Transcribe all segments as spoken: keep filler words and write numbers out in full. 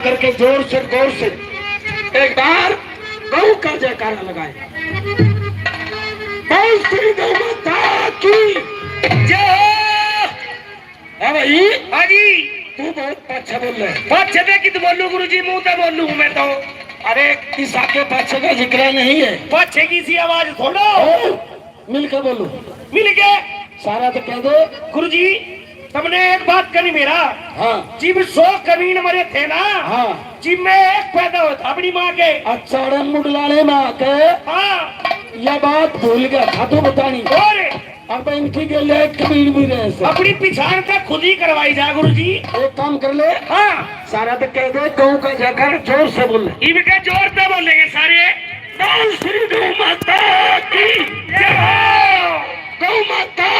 करके जोर से, गौर से एक बार गौ का जयकारा लगाए। बोल श्री गौ माता की जय हो। हाँ भाई। हाँ जी। तू बहुत पाछे बोल रहे। पाछे पे कित बोलू गुरु जी, मुंह तो बोलू हूँ मैं तो। अरे, इस आगे पाछे का जिक्र नहीं है। पाछे की सी आवाज थोड़ो। ओ, मिलके बोलो। मिलके। सारा तो कह दो। गुरु जी, तुमने एक बात करी मेरा। हाँ। जिब सौ कमीन मरे थे ना, हाँ। जिब मैं एक पैदा होता अपनी माँ के। अच्छा, अरे मुंडलाले माँ के। हाँ। यह बात भूल गया था तू बतानी। और अब इनकी गेले एक कमीन भी रहे से। अपनी पिछाड़ तक खुद ही करवाई जा गुरु जी। एक काम कर ले। हाँ। सारा तो कह दे, गौ का जयकार जोर से बोले। इनके जोर से बोलेंगे सारे। बोल श्री गौ माता की जय हो। गौ माता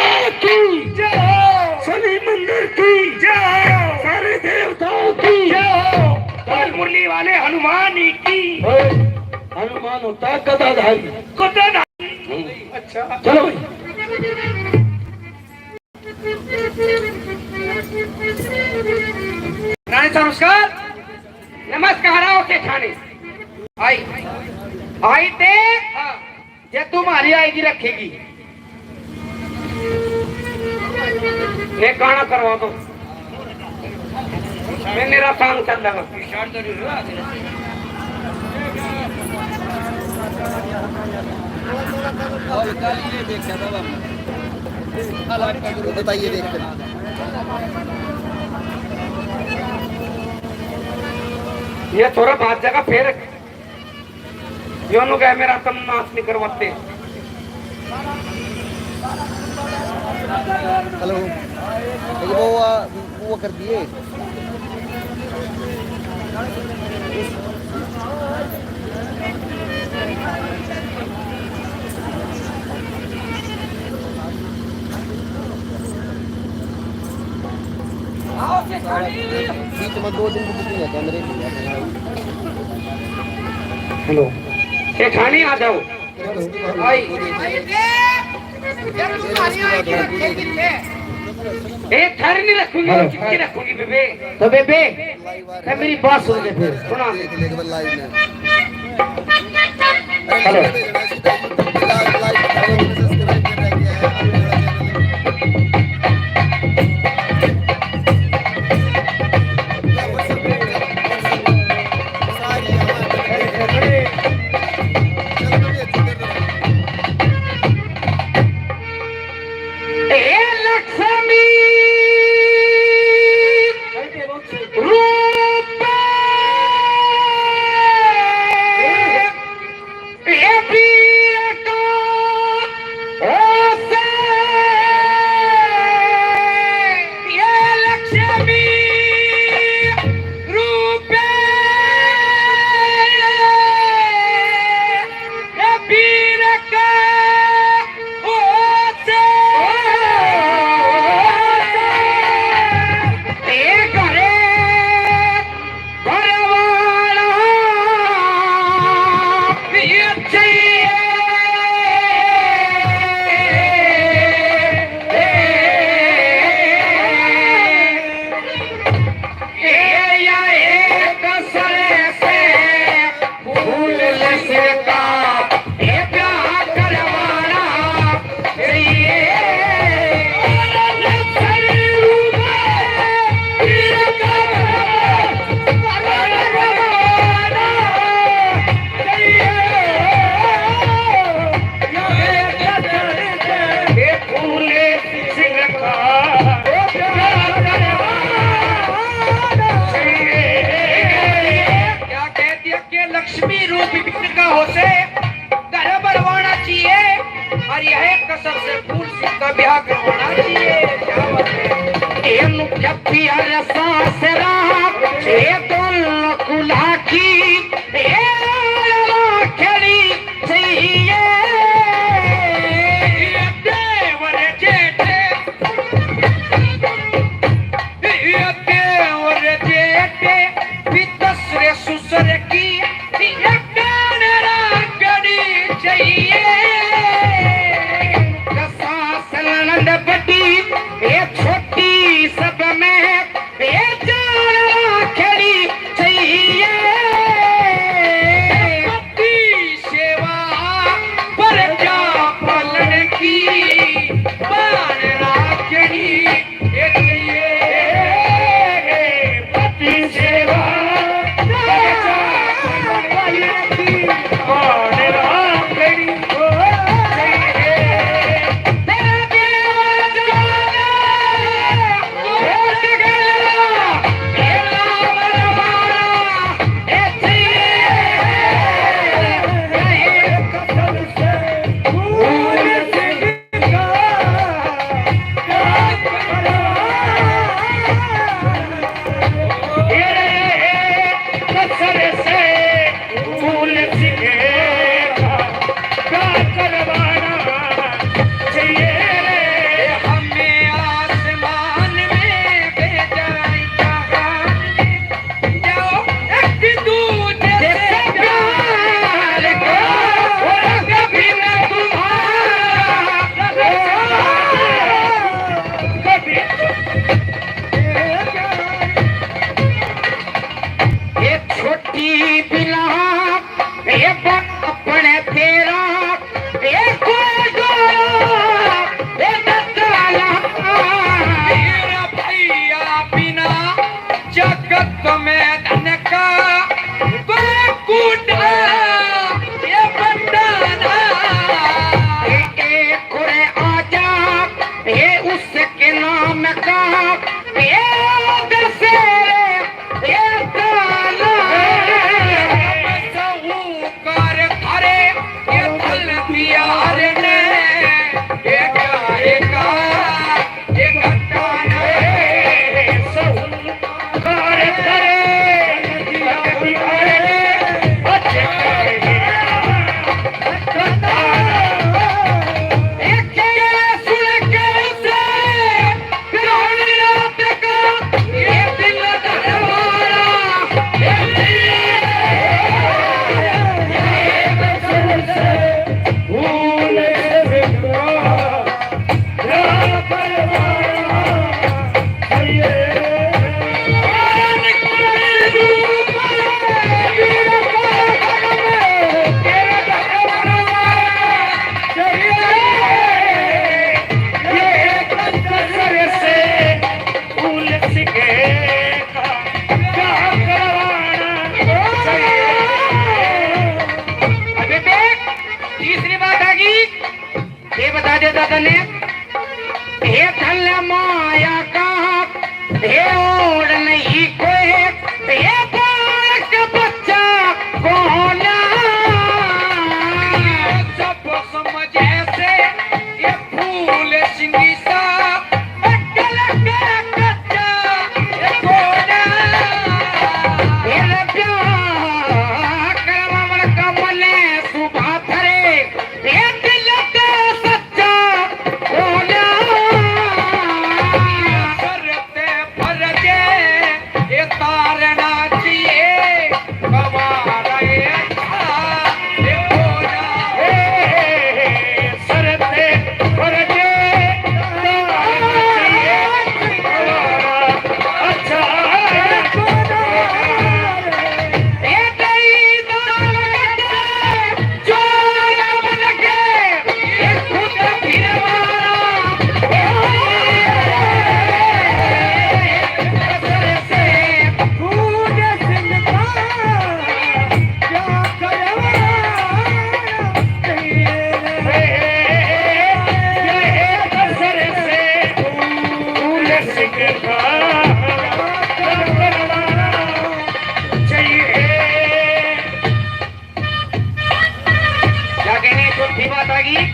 की जय हो। शनि मंदिर की जय हो। सारे देवताओं की जय हो। और मुरली वाले हनुमान की। ओए, हनुमान होता है गदाधारी। गदाधारी। हम्म। अच्छा। चलो भाई। रानी नमस्कार। नमस्कार, आओ सेठानी। आई। आई ते जे तुम्हारी आएगी रखेगी। एक गाना करवा दो। मैं मेरा काम चल रहा। बताइए, देखते हैं। ये थोड़ा बात जगह फिर योनु गए मेरा तम नाश नहीं करवाते। हेलो, वो, वो कर दिए। बीच में दो दिन की बुकिंग है, कैमरे की। हेलो। ए, ठाणे आ जाओ। आई। ए, थारे नहीं रखूंगी, हेलो। चिट्ठी रखूंगी, बेबे। तो बेबे, तो मेरी बात सुन ले फिर। सुना। हेलो। ए लक्ष्मी रूप ए पीर का होश, ये लक्ष्मी रूप ए पीर का होश, ए घरे भरवाना ये चाहिए। ये या एक सर से फूल लसका, ये ब्याह करवाना क्या कह दिया कि लक्ष्मी रूप पीर का होश, घर भरवाना चाहिए और यह कसम से फूल सिंह का ब्याह करवाना चाहिए। क्या बात है? ए मुख्य पिया रे सासरा, ए दोनों कुला की, ए लाला खड़ी चाहिए। ये देवर जेठे, ये देवर जेठे, भी दसरे सुसर की एक राखड़ी चाहिए। सास ननद बड़ी, ये छोटी सब में, ये जान राखड़ी चाहिए। ये अपने तेरा, ये कोई डोरा, ये दसवाला। मेरा भैया बिना जगत में धन का कोई कूटा, ये बंडाना। ये एक रे आजा, ये उसके नाम का, ये दशहरे अबे देख, तीसरी बात आ गई। ये बता दे दादा ने, हे थल माया का, हे ओढ़ नहीं कोई, हे बालक बच्चा कोना। सब समझ ऐसे, ये फूल सिंगी सा, अकल का कच्चा, ये कोना। हे प्यार करवावण का मने सुबह धरे, ये दिल ते सच्चा होना। सर ते फर्ज ये तारना चाहिए, गवारा ये अच्छा ये होना। सर ते फर्ज ये तारना चाहिए, गवारा अच्छा ये होना। क्या कहने, चौथी बात आ गई।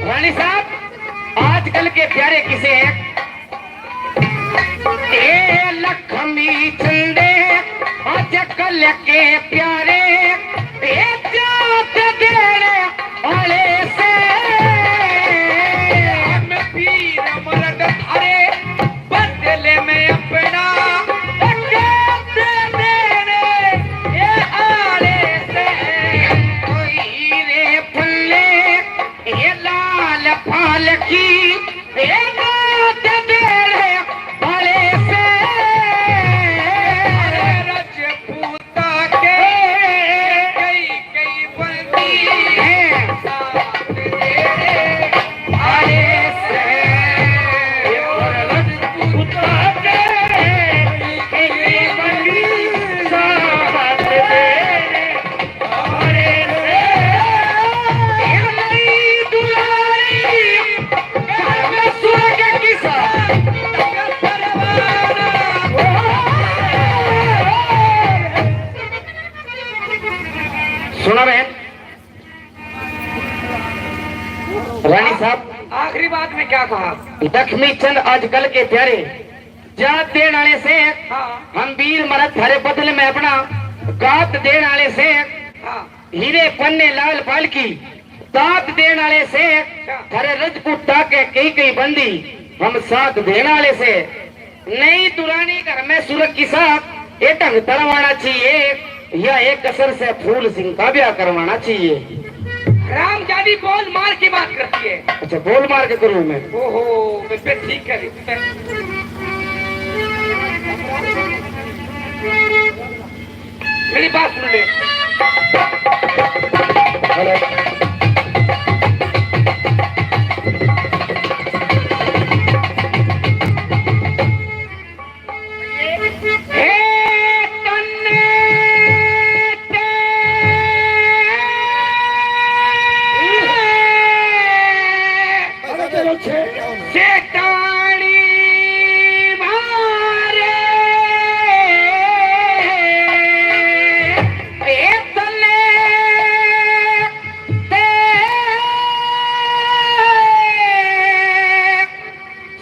रानी साहब, आजकल के प्यारे किसे हैं? ए लक्ष्मी चंदे, आजकल के प्यारे, ए जात देने वाले से। हम पीर मर्द थारे बदले में अपना एक दे देने ये आले से। कोई रे फुल्ले, ये लाल पालकी, ये रात मेरे भले से। अरे रजपूता के कई कई बंदी हैं। सुना बहन, रानी साहब, आखिरी बात में क्या कहा? लक्ष्मी चंद आजकल के प्यारे, जात देण आले से, हाँ। हम वीर मरद थारे बदले में अपना गात देण आले से, हाँ। हीरे पन्ने लाल पालकी दात देण आले से, अच्छा। थारे रजपूता के कई कई बंदी हम साथ देण आले से। नहीं दुरानी घर में सुरख की साथ, ये ढंग तड़वाना चाहिए। या एक कसर से फूल सिंह का ब्याह करवाना चाहिए। राम जादी बोल मार की बात करती है। अच्छा, बोल मार के करूँ मैं? ओहो, मैं फिर ठीक कर। मेरी बात सुन ले। हेलो। हे तन्ने ते सेठानी मारे, हे तन्ने ते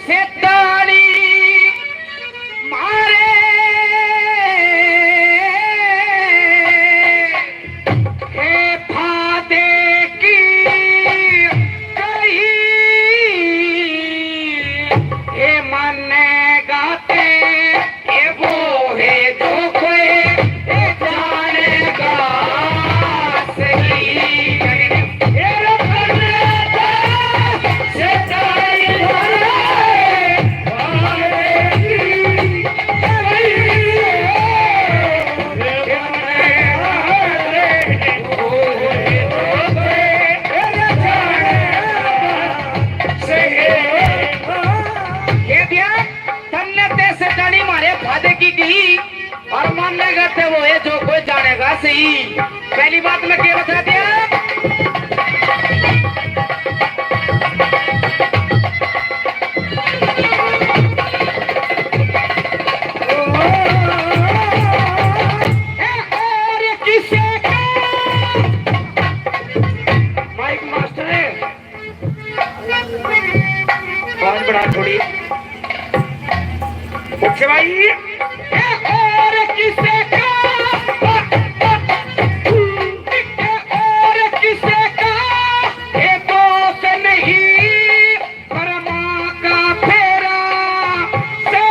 सेठानी मारे, हे फादे की कही, हे मन्ने गाते, हे वो है जो कोई, हे जानेगा सही। हे रखने दे, से तारी भरे, ये दिया, तन्ने ते सेठानी मारे फादे की गई, और मानेगा ते वो है जो कोई जानेगा सही। पहली बात मैं क्या बता दिया? माइक मास्टर है, आवाज बढ़ा थोड़ी। ओके भाई। ए और किसे का, ए और किसे का, ये दोस्त नहीं, परमा का फेरा से,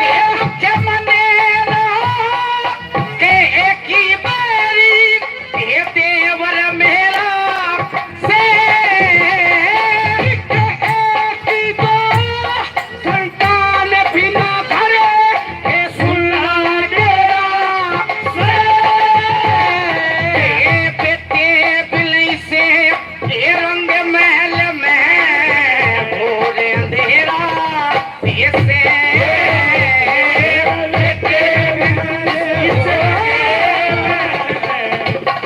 ये जमने रहो के एक ही बारी, ये देवर मेरा से, एक ही दो संतान बिना धरे, हे सुल्ला डेरा से, हे बेटे बिलई से, हे रंग महल में घोर अंधेरा, ये से, हे बेटे बिलई से,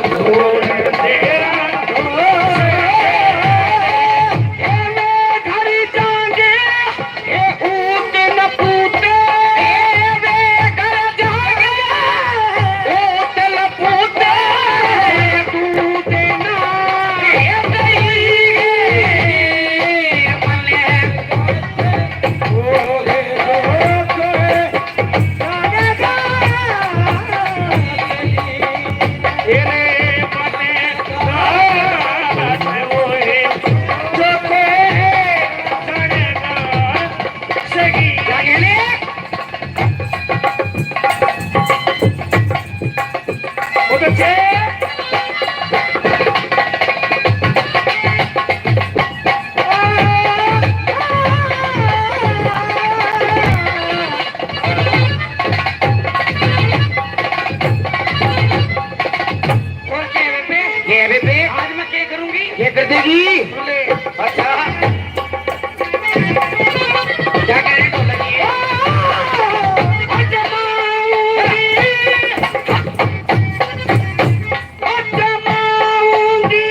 घोर अंधेरा, हे मैं घर जाऊंगी। हे ऊत न पूते, हे वे घर जागे, ऊत न पूते, तू देना, हे दही, मने, ओ रे, ओ रे, ओ रे। और क्या है बेबे? ये है बेबे। आज मैं क्या करूंगी? ये कर देगी। बोले। अच्छा। क्या कह रहे ढोलक ये? ओ, ओ जमाऊंगी, ओ जमाऊंगी।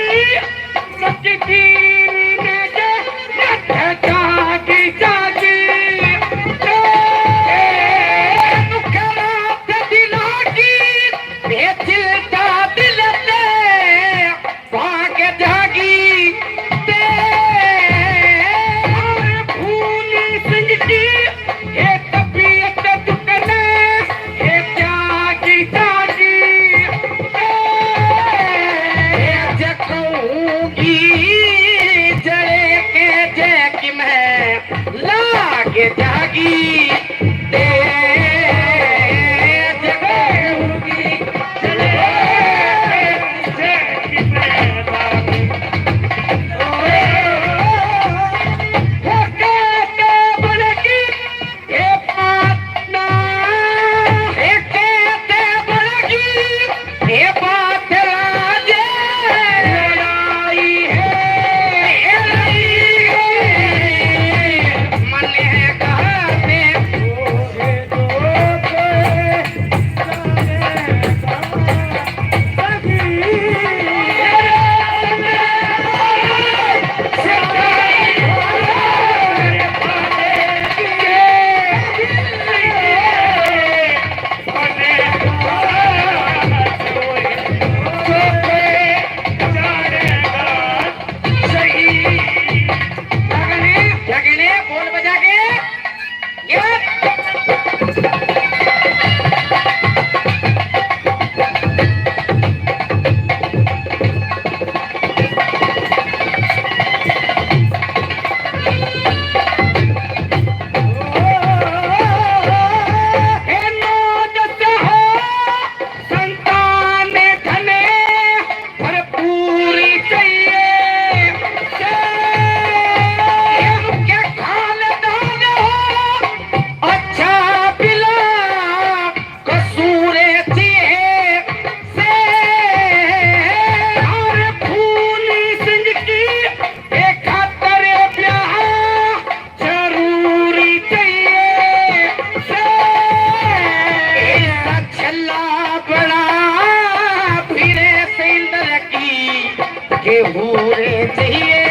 पूरे चाहिए।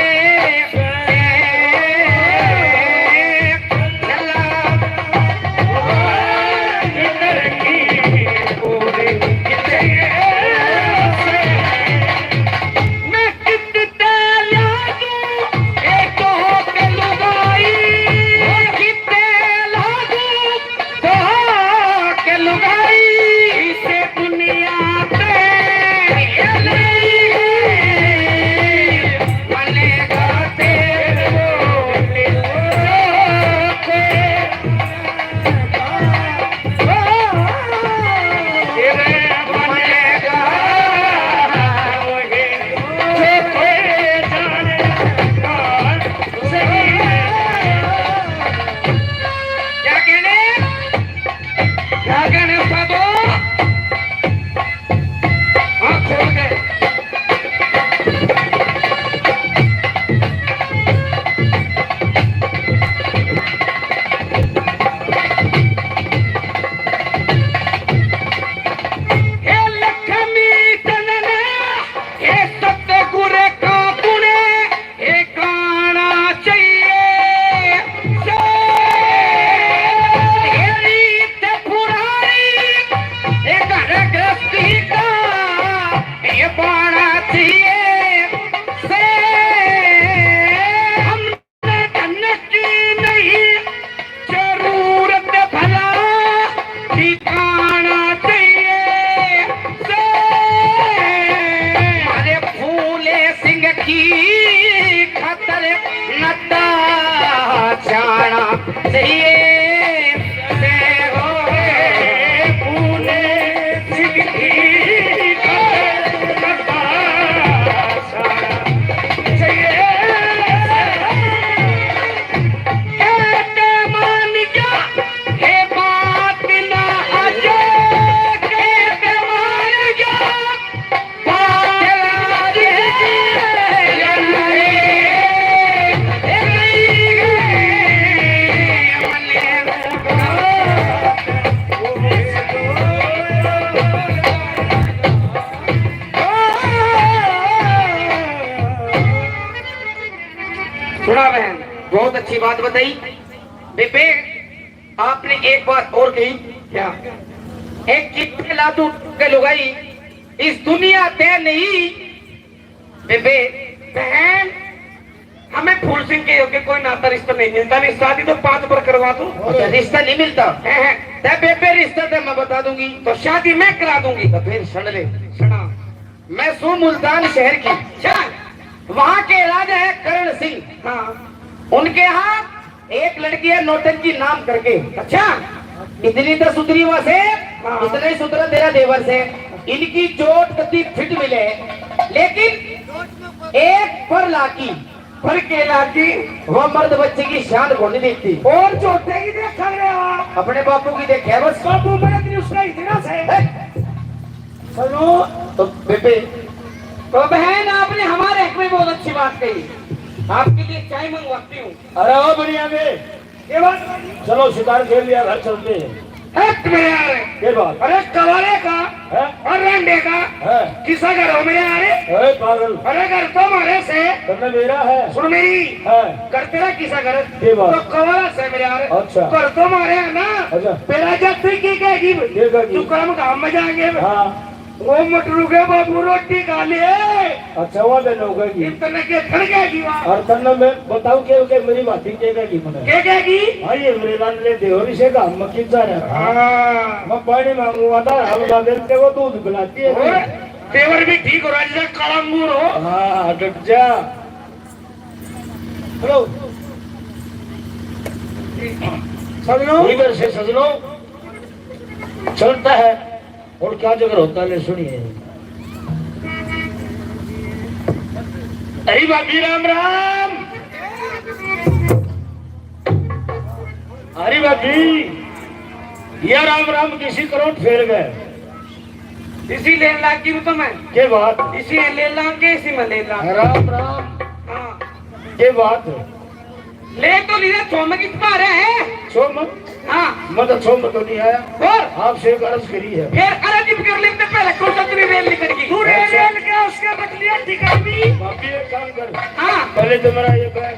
क्या कहने? क्या कहने साधो? आँख खोल के। हे लक्ष्मी जनन, हे सतगुर का गुण, हे गाना चाहिए से, हे रीत पुरानी, हे घर गृहस्थी का, हे बाना चाहिए से। हम धन की नहीं जरूरत, भला ठिकाना चाहिए से। हमारे फूले सिंह की खातर नड्डा जाना चाहिए से। हो फूले सिंह की खातर नड्डा सुना बहन, बहुत अच्छी बात बताई। बेबे, आपने एक बात और कही। क्या? एक कितने लातू के लुगाई इस दुनिया ते नहीं। बेबे, बहन, हमें फूल सिंह के होके कोई नाता रिश्ता नहीं मिलता, नहीं शादी तो पांच बार करवा दूं। अच्छा, रिश्ता नहीं मिलता? हैं, हैं। ते बेबे, रिश्ता तो मैं बता दूंगी। तो शादी मैं करा दूंगी। तो फिर सुन ले। सुना। मैं सू मुल्तान शहर की। अच्छा। वहाँ के राजा है करण सिंह। हाँ। उनके यहाँ एक लड़की है नौटंकी नाम करके। अच्छा। इतनी तो सुधरी वहां से, हाँ। इतना ही सुधरा तेरा देवर से। इनकी चोट कति फिट मिले, लेकिन एक पर लागी। पर के लागी? वो मर्द बच्चे की शान को नहीं देखती। और चोटे की देख रहे हो आप? अपने बापू की देखे बस। बापू मर्द नहीं, उसका इतना से। हैं? सुनो। तो बेबे। तो बहन, आपने हमारे हक में बहुत अच्छी बात कही। आपके लिए चाय मंगवाती हूँ। अरे ओ बढ़िया बे। ये बात। चलो, शिकार खेल लिया, घर चलते हैं। हट मेरे यार। ये बात। अरे कवाले का है? और रंडे का है? किसा घर हो मेरे यार? अरे पागल। अरे घर तो हमारे से। घर मेरा है। सुन मेरी। है। घर तेरा किसा घर? ये बात। तो कवाला से मेरे यार। अच्छा। घर तो हमारे है ना। अच्छा। तेरा जब तू की कहेगी? ये कहेगी। तू काम काम में जाएंगे। हाँ। वो मटरू के बाबू रोटी खा ले। अच्छा, वो दिन हो गई। इतने के खड़ गया जी वहाँ। और तन्ने मैं बताऊं के, के मेरी बात ही के गई मने। के गई? हाँ, ये मेरे लाल ले दे और इसे का हम किस जा रहा था। हाँ। मैं पानी मांगू आता, हम ला देते वो दूध पिलाती है। और तेवर भी ठीक हो रहा है, जैसे काला अंगूर हो। हाँ, डट जा। हेलो। सजनों। इधर से सजनों। चलता है। और क्या जिक्र होता है, ले सुनिए। अरे भाभी राम राम। अरे भाभी, या राम राम किसी करोट फेर गए। इसी लेन लाग गई तो मैं। के बात? इसी लेन लाग के इसी में लेन लाग। राम राम। हाँ। के बात? ले तो लीला चौमक इस पा रहे हैं। चौमक? हाँ। मैं तो छो में तो नहीं आया। और? आपसे एक अर्ज करी है। फिर अर्ज भी कर लेते, पहले कोटकरी रेल निकल गई। तू रेल, अच्छा। रेल क्या, उसके बदलिए टिकट भी। भाभी, एक काम कर। हाँ। पहले तो मेरा ये बैग,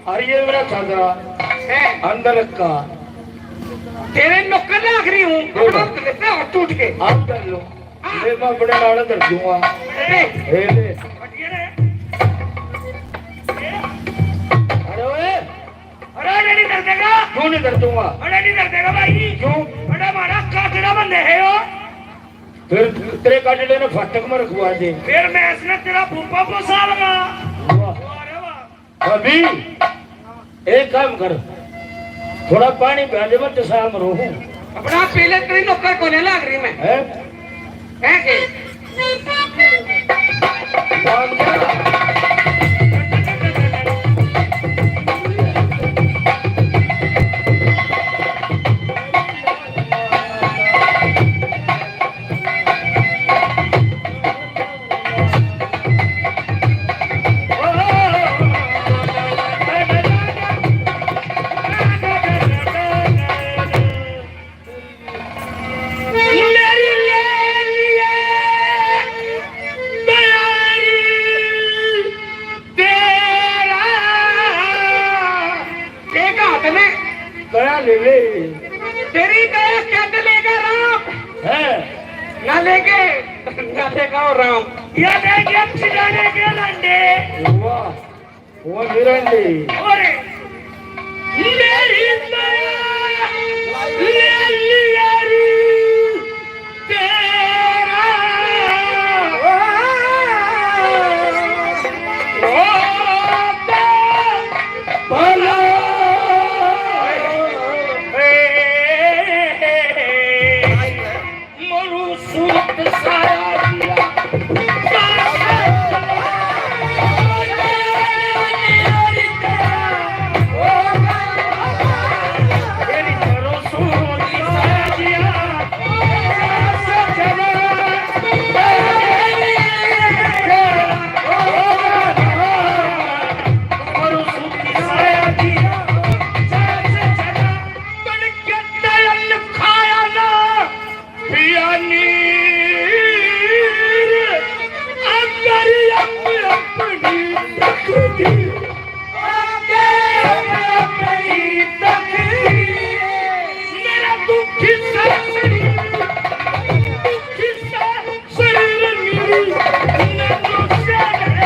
और ये मेरा चादरा, है। अंदर का। तेरे नौकर लाग रही हूँ, बोलो। अपना तो लेते हो टूट के। आप कर लो। ले, मैं अपने नाल धर दूंगा। ए। ए, ले। अरे ओए। अरे, अरे नहीं धर देगा। क्यों नहीं धर दूंगा? अरे नहीं धर देगा भाई। क्यों? अरे हमारा काटड़ा बंदे है यो। फिर तेरे काटड़े ने फाटक में रखवा दे। फिर मैं इसने तेरा फूफा पोसा लगा। वाह। अरे वाह। भाभी, एक काम कर, थोड़ा पानी पिला दे, मैं तो शाम रहूं। अपना पहले तेरी नौकर कोने लाग रही मैं। हैं? हैं के? मेरी ले लिए दयारी तेरा। एक हाथ में दया ले ले। तेरी दया क्या लेगा राम? है। ना लेके, ना लेगा वो राम। ये देख, ये खिलाने के लंडे। वाह। वो निरंडी। और मेरी दया ले लिया रे तेरा। ओ भला। मरू सूरत साया दिया। पिया नीर अगर हम अपनी तकदीर, अगर हम अपनी तकदीर। मेरा दुखी सा शरीर, दुखी सा शरीर नीर नैनों से भरा।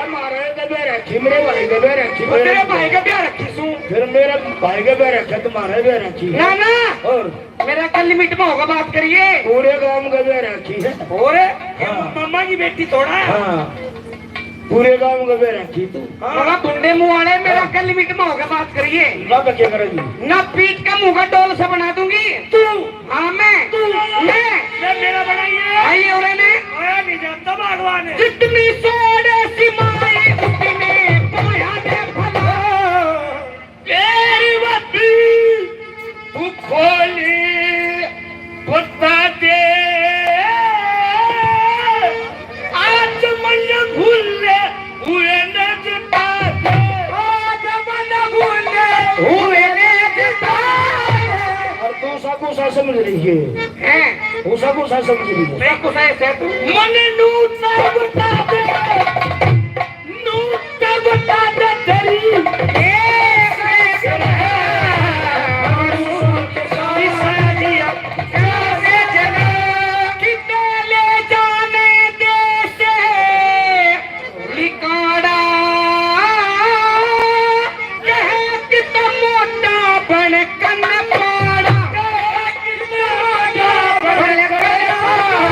मेरे भाई के ब्याह रखी, मेरे भाई के ब्याह रखी। फिर मेरे भाई के ब्याह रखी सू। फिर मेरे भाई के ब्याह रखे, तुम्हारे ब्याह रखी। ना, ना। और? मेरा कल लिमिट में होगा, बात करिए। पूरे गांव के ब्याह रखी है। और? हाँ। मामा की बेटी थोड़ा है। हाँ। पूरे गांव के ब्याह रखी तू। हाँ। मगर बुंडे मुंह वाले, मेरा हाँ। कल लिमिट में होगा, बात करिए। ना तो क्या करेगी? ना पीट के मुंह का डोल से बना दूंगी। तू? हाँ, मैं। तू? मैं। मैं मेरा बनाइए। आइए, और ने? आया नहीं जानता भगवान है। जितनी सोड़े सिमाई उतने पाया ने भला। तेरी बाती तू खोली बता दे। आज मन भूले हुए ने जता दे। आज मन भूले हुए ने जता दे। और तू सा को सा समझ रही है। हैं? तू सा को सा समझ रही है। मैं को सा ऐसे तू। मन नू ना बता दे। नू तब तक तेरी एक एक है। कितने ले जाने दे से लिकाड़ा। कह कितना मोटा बन कन पाड़ा। कह कितना मोटा बन कन पाड़ा।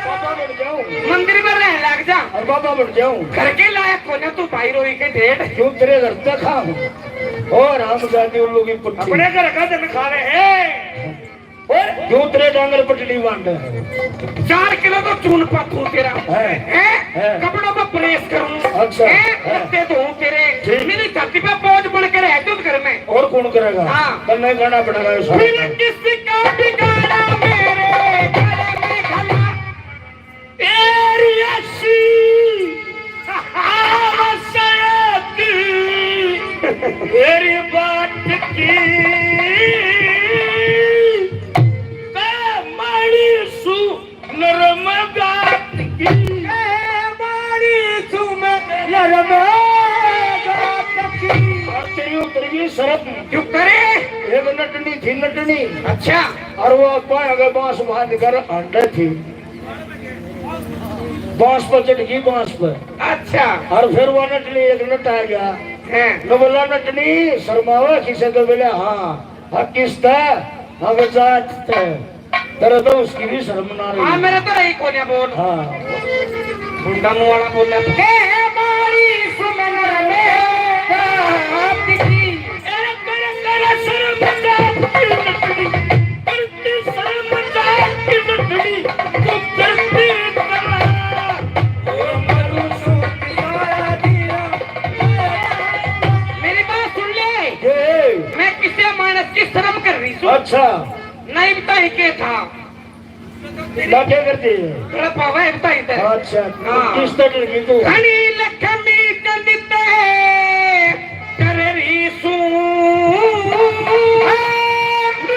बाबा बन जाऊं। मंदिर में रहने लग जा। और बाबा बन जाऊं। घर के लायक को ना तू भाई रोई के ढेर। क्यों तेरे घर तक खाऊं? और हम जाके उन लोगों की पुट्ठी। अपने घर का धन खा रहे हैं। और? क्यों तेरे डांगर पटली बांध है? चार किलो तो चून पाथू तेरा। है। हैं? है। कपड़ों पर प्रेस करूं। अच्छा। हैं? है। लत्ते धोऊं तेरे। ठीक। मेरी धरती पे बोझ बन के रह तू घर में। और कौन करेगा? हाँ। तन्ने गाना बनाना है सारा। फिर किसका बिगाड़ा मेरे घर में भला? तेरी ऐसी आवश्यक, तेरी बात की, ते माड़ी सु नरम गात की। ते माड़ी सु मैं नरम गात की। और तेरी उतर गई शर्म। क्यों करे? एक नटनी थी, नटनी। अच्छा। और वो अब्बा अगर बांस बांध कर अंडे थी। बांस पर चढ़ गई, बांस पर। अच्छा। और फिर वो नटनी एक नट आ गया। हैं। न बोला नटनी, शर्मावा किसे तो बोले, हाँ। हाँ, किस था? हाँ, वो जात थे। तेरे तो उसकी भी शर्म ना रही। हाँ, मेरे तो रही कोन्या बोल। हाँ। मुंडा मुंह वाला बोल रहा है। ए, मारी सुमन रे जात की। ए, कर, कर शर्म जात की नटनी। मेरी बात सुन ले। ये। मैं किसे मानस की शर्म कर रही हूँ। अच्छा। नहीं बताई के था। ना क्या करती है? तेरा पावा है बताई ते। अच्छा। हाँ। किस तरह की तू? घणी लक्ष्मी कंदित है। कर रही सू।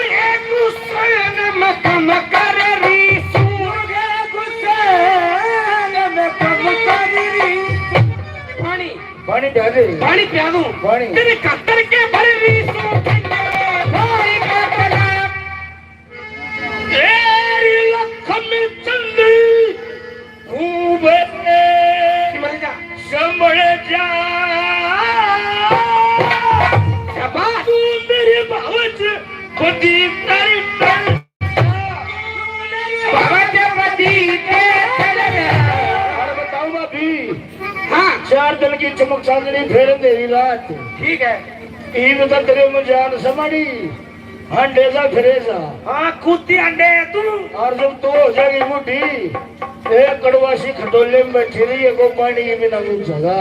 ए गुस्सेन में कम कर रही सू। ए गुस्सेन में कम कर रही सू। पानी। पानी प्या दे। पानी प्या दूं। पानी। तेरे खातर के भर रही सू। पानी का तलाब। तेरी लख में चंदी खूब संभल जा। शाबाश। तू मेरी भावच बदी तेरी टल। भावच बदी तेरी टल। अरे बताओ भाभी। हाँ। चार दिन की चमक चांदनी फेर अंधेरी रात। ठीक है। ईद का तेरे में जान समाड़ी। हांडे जा फिरे जा। हाँ, कूदती हांडे है तू। और जब तू हो जाएगी बूढ़ी, एक कड़वासी खटोले में बैठी रही है, को पानी की बिना मुंह जगा।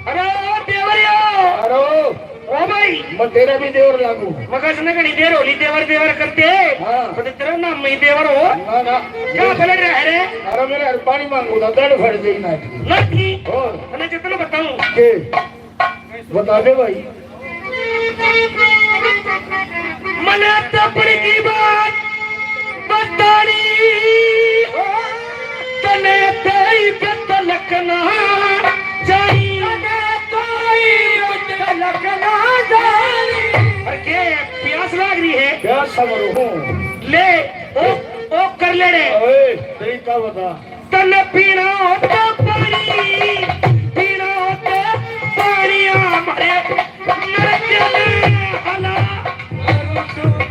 अरे ओ देवरिया। अरे ओ। ओ भाई। मैं तेरा भी देवर लागू। मगर इसने घणी देर होली देवर देवर करते। हाँ। तो तेरा नाम में देवर हो। ना, ना। क्या बोले रे, अरे? अरे मेरे हर पानी मांगू ना, दंड फड़ दे ना। नहीं। और? मैं जितना बताऊं। के? बता दे भाई। मने तपड़ की बात बतानी, तने तेरी पे तलक ना जानी। तने तेरी पे तलक ना जानी। अरे के प्यास लाग रही है? प्यास समझ हूँ। ले, ओ, ओ कर ले रे। ओए, तरीका बता। तन्ने पीना होता पानी, पीना होता पानी, आ मारे नरक में हला।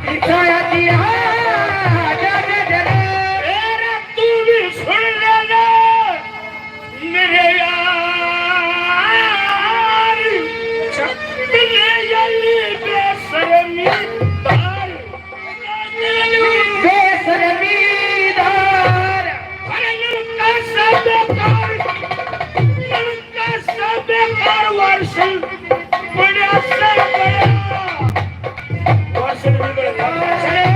हिदायत दिया, जा, जा, जा, जा। तेरा तू भी सुन लेना, मेरे यार। तेरे याली बेशर्मी। बेशर्मी धार। अरे लड़का सा बेकार, लड़का सा बेकार वर्ष बड़ा से बड़ा। वर्ष भी बड़ा। अरे,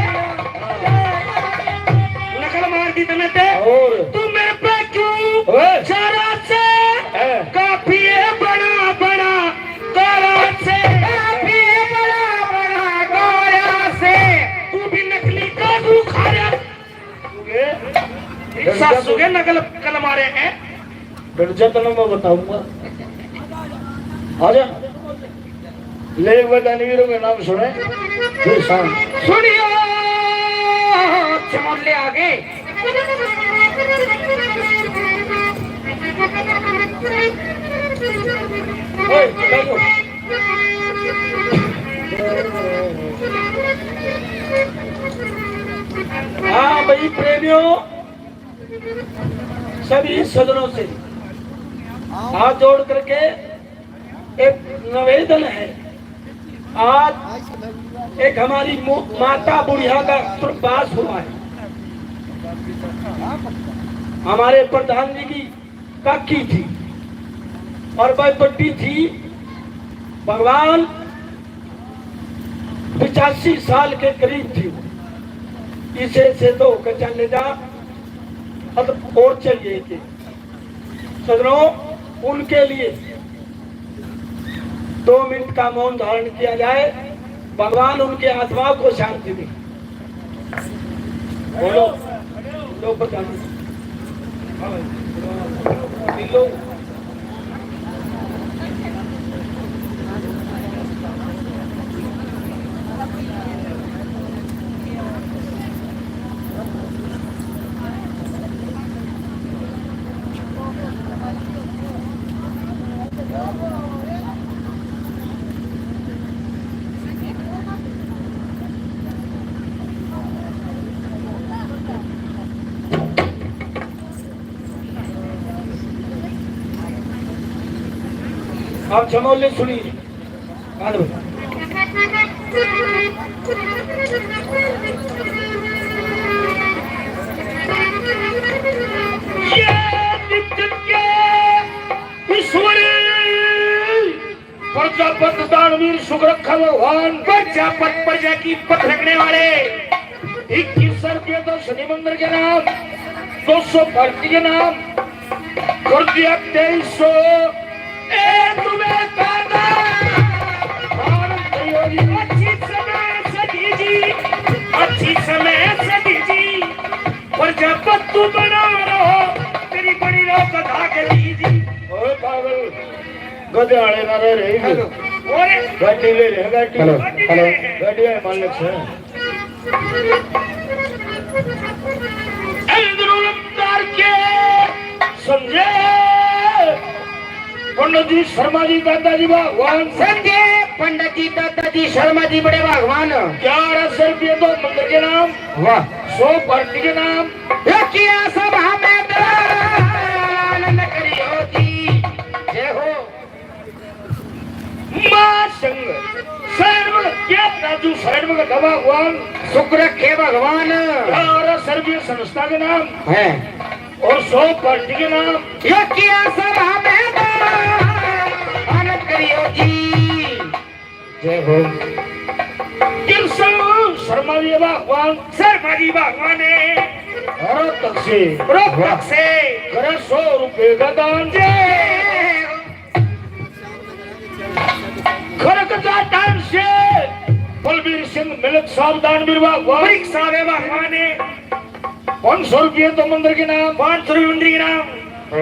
नकल मार दी तने ते। और? तू मेरे पे क्यों ओए। जरा से हैं। काफी है बड़ा बड़ा काला से। काफी है बड़ा बड़ा काला से। तू भी नकली काजू खा रहा। सासू के नकल कल मारे हैं। डट जा, तने मैं बताऊंगा। आ जा। ले, एक बार दानवीरों के नाम सुने। फिर शांत। सुनियो, चमोले आ गए। ओए, बैठो। हाँ भाई प्रेमियों, सभी सजनों से हाथ जोड़ करके एक निवेदन है। आज एक हमारी मो-, माता बुढ़िया का सुरपास हुआ है। हमारे प्रधान जी की काकी थी और वह बड्डी थी। भगवान पचासी साल के करीब थी वो। इसे से तो होकर चले जा, अब और चलिए के सजनों, उनके लिए दो मिनट का मौन धारण किया जाए। भगवान उनके आत्मा को शांति दे। बोलो, लो प्रधान जी। हाँ भाई। लो। आप जमावले सुनिए। ईश्वर प्रजापत दानवीर सुख रखा भगवान। प्रजापत प्रजा की पथ रखने वाले इक्कीस सौ रुपये तो शनि मंदिर के नाम, दो सौ पार्टी के नाम, कर दिया तेईस सौ। ए तुम्हें दादा दान करियो जी। अच्छी समय से दीजिए, अच्छी समय से दीजिए। प्रजापत तू बना रहो, तेरी बड़ी रहो कथा के दीजिए। ओए पागल। गधे आले ना रह रहे हैं। हेलो। और गाड़ी ले रहे हैं, गाड़ी। Hello, hello. गाड़ी है मालिक से। इधर उलटदार के समझे। पंडित जी शर्मा जी, दादाजी भगवान। समझे, पंडित जी, दादाजी शर्मा जी बड़े भगवान। ग्यारह सौ रुपये तो मंदिर के नाम। वाह। सौ पार्टी के नाम। ये किया सब हमें दान करियो जी। जय हो। माँ संग शरण में क्या राजू शरण में गधा भगवान। सुख रखे भगवान। ग्यारह सर्वीय संस्था के नाम है। और सौ पार्टी के नाम। यो किया सब हमें दान करियो जी। जय हो। कृष्ण शर्मा जी भगवान। शर्मा जी भगवान है। रोहतक से। रोहतक से। करे सौ रुपए का दान। जय हो। खड़क जाटन से बलबीर सिंह मिलक साहब दानवीर भगवान। मिलक साहब है भगवान है। पाँच सौ रुपये तो मंदिर के नाम। पाँच सौ रुपये मंदिर के नाम।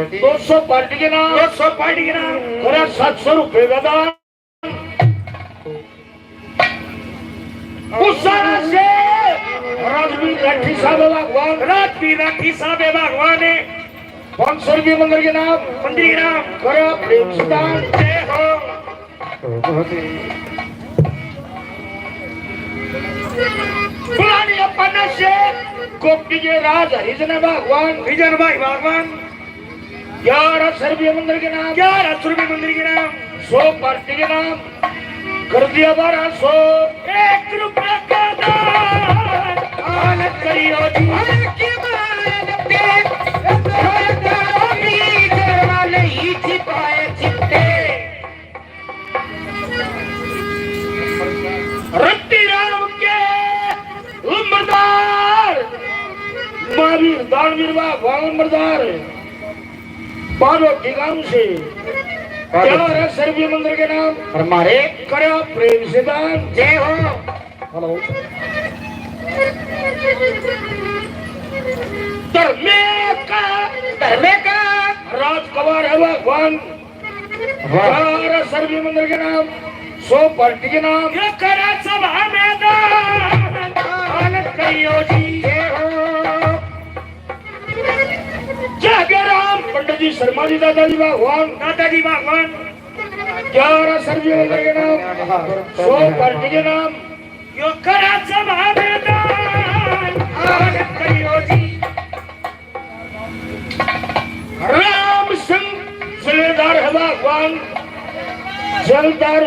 दो सौ पार्टी के नाम। दो सौ पार्टी के नाम। खरा सात सौ रुपये का दान। उसारा से राजवीर राठी साहब है भगवान। राजवीर राठी साहब है भगवान है। पाँच सौ रुपये मंदिर के नाम। मंदिर के नाम। करो प्रेम से दान। जय हो। पुरानी अपन से गोपी के राज हरिजन भगवान। हरिजन भाई भगवान। ग्यारह सौ रुपये मंदिर के नाम। ग्यारह सौ रुपये मंदिर के नाम। सौ पार्टी के नाम। कर दिया बारह सौ। एक रुपया का दान। दान करियो जी। हर के बाल पे सरदारों की जरवा नहीं छिपाए छिपते। रत्ती राम के लंबरदार, महावीर दानवीर बा-, बा लंबरदार, बालोटी गांव से। बालोटी। ग्यारह सर्वीय मंदिर के नाम। और मारे। करा प्रेम से दान। जय हो। हेलो। धर्मे का, धर्मे का। राजकुमार है भगवान। वाह। ग्यारह सर्वीय मंदिर के नाम, सौ पार्टी के नाम। ये करा सभा में दान, दान करियो जी। जय हो। जय जय राम, पंडित जी शर्मा जी, दादाजी भगवान। दादाजी भगवान। ग्यारह सौ रुपये मंदिर के नाम, सौ पार्टी के नाम। यो करा जमाने दान, आनंद करियो जी। राम सिंह जलेदार है भगवान, जलदार।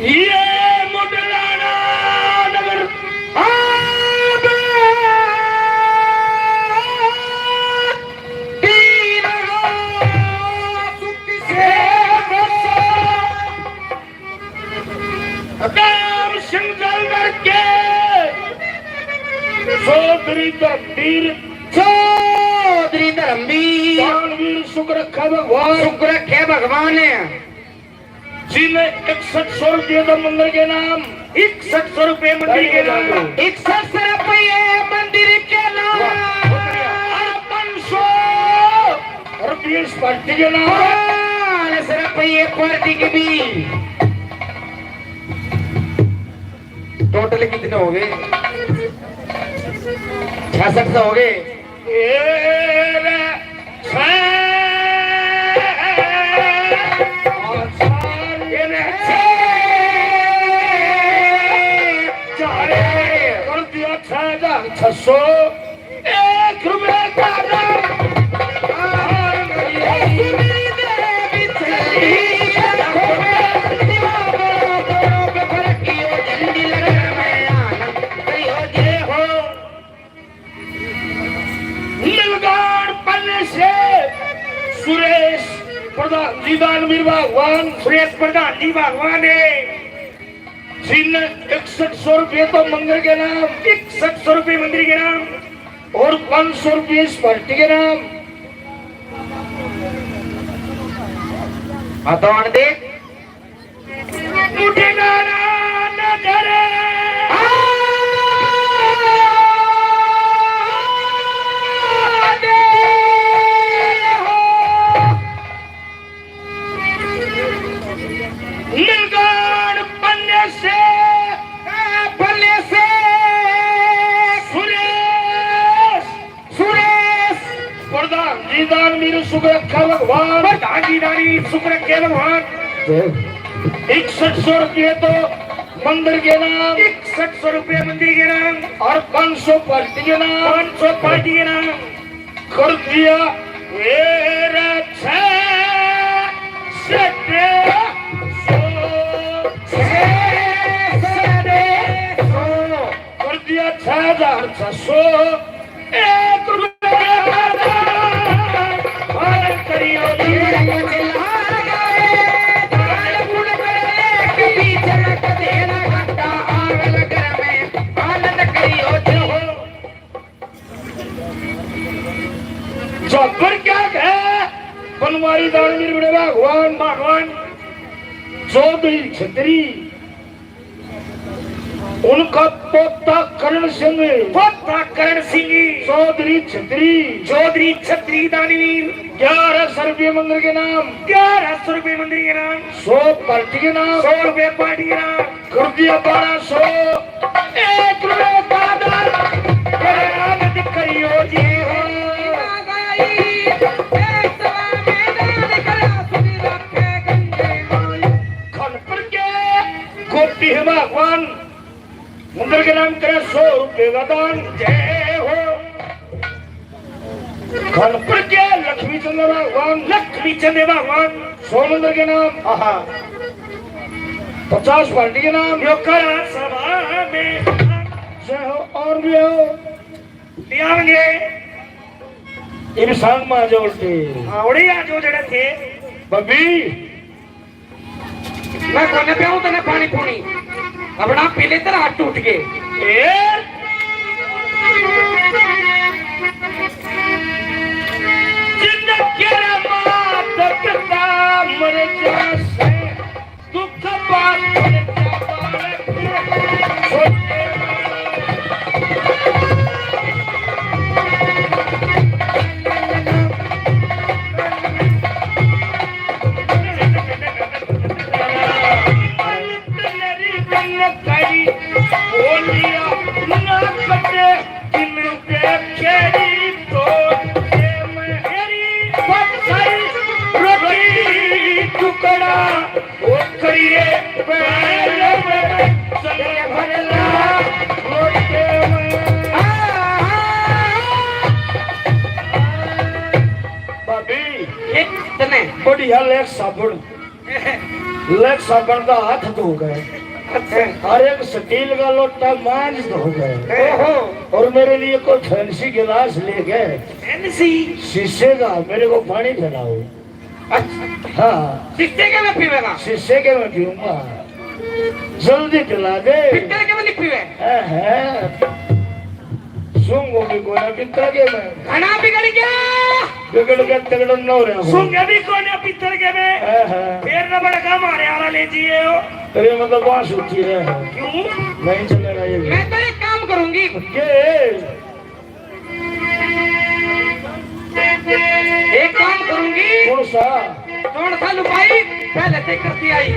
ये मुडलाना नगर आब तीन सुख से बसा। राम सिंह जलदर के चौधरी धर्मवीर, चौधरी धर्मवीर। दानवीर सुख रखे भगवान। सुख रखे भगवान। जिन्हें इकसठ सौ रुपये तो मंदिर के नाम। इकसठ सौ रुपये मंदिर के नाम। इकसठ सौ रुपये मंदिर के नाम। वाह, बहुत बढ़िया। और पाँच सौ रुपये इस पार्टी के नाम। पाँच सौ रुपये पार्टी के भी। टोटल कितने हो गए? छियासठ सौ हो गए। ए रे, छे, ये रे, छे, चार, कर दिया छह हजार छह सौ। एक रुपये का दाम। मिलगाड़ पन्ने से सुरेश प्रधान जी दानवीर भगवान। सुरेश प्रधान जी भगवान है। जिन इकसठ सौ रुपये तो मंदिर के नाम। इकसठ सौ रुपये मंदिर के नाम। और पाँच सौ रुपये इस पार्टी के नाम। हाँ, तो आन दे। उठेगा ना नजर। मिलगाड़ पन्ने से, पन्ने से सुरेश, सुरेश प्रधान जी दानवीर सुख रखे भगवान। प्रधान जी दानवीर सुख रखे भगवान। इकसठ सौ रुपये तो मंदिर के नाम। इकसठ सौ रुपये मंदिर के नाम। और पाँच सौ पार्टी के नाम। पाँच सौ पार्टी के नाम। कर दिया मेरा छह सौ, छह सौ, कर दिया छह हजार छह सौ। एक रुपया और करियो जी। जबर क्या है? बनवारी दानवीर बड़े भगवान, भगवान। चौधरी छतरी, उनका पोता करण सिंह, पोता करण सिंह। चौधरी छतरी, चौधरी छतरी दानवीर। ग्यारह सौ रुपये मंदिर के नाम। ग्यारह सौ रुपये मंदिर के नाम। सौ पार्टी के नाम। सौ रुपये पार्टी के नाम। कर दिया बारह सौ। एक रुपये का दान। मेरे आनंद करियो जी हो। खनपुर के गोपी है भगवान। मंदिर के नाम करे सौ रुपये का दान। जय हो। खनपुर के लक्ष्मी चंद भगवान। लक्ष्मी चंद भगवान। सौ मंदिर के नाम। आहा। पचास पार्टी के नाम। यो करा सभा में। जय हो। और भी हो। ले आवेंगे। ये भी सांग में आ जाओ उल्टे। हाँ, उड़े आ जाओ जड़े थे। बब्बी। मैं कोने पे हूँ, तने पानी पूनी। अपना पी ले, तेरा हाथ टूट गए। ए? जिंदगी रे मात पिता मर जासे, दुख बात मर जा बालक। कड़ा, ओ करिए, पहले में चले भरला, लोटे में। भाभी, ये कितने? बढ़िया Lux साबुन। Lux साबुन का हाथ धो गए। अच्छा। और एक स्टील का लोटा मांझ धो गए। ओहो। और मेरे लिए कोई फैंसी गिलास ले गए। फैंसी? शीशे का, मेरे को पानी पिलाओ। अच्छा। हाँ। शीशे के में पीवेगा? शीशे के में पीऊंगा। जल्दी पिला दे। पित्तल के में नहीं पीवे? है, है। सूंघो भी कोई ना पित्तल के में। घना बिगड़ गया। बिगड़ गया, तगड़ न हो रहा हो। सूंघे भी कोई ना पित्तल के में। है, है। फिर न बड़का मारे आला ले जिए हो। अरे मतलब बांस उठी रहे हो। क्यों? नहीं चलेगा ये भी। मैं तो एक काम करूंगी। के? एक काम करूंगी। कौन सा? कौन सा लुगाई? पहले से करती आई।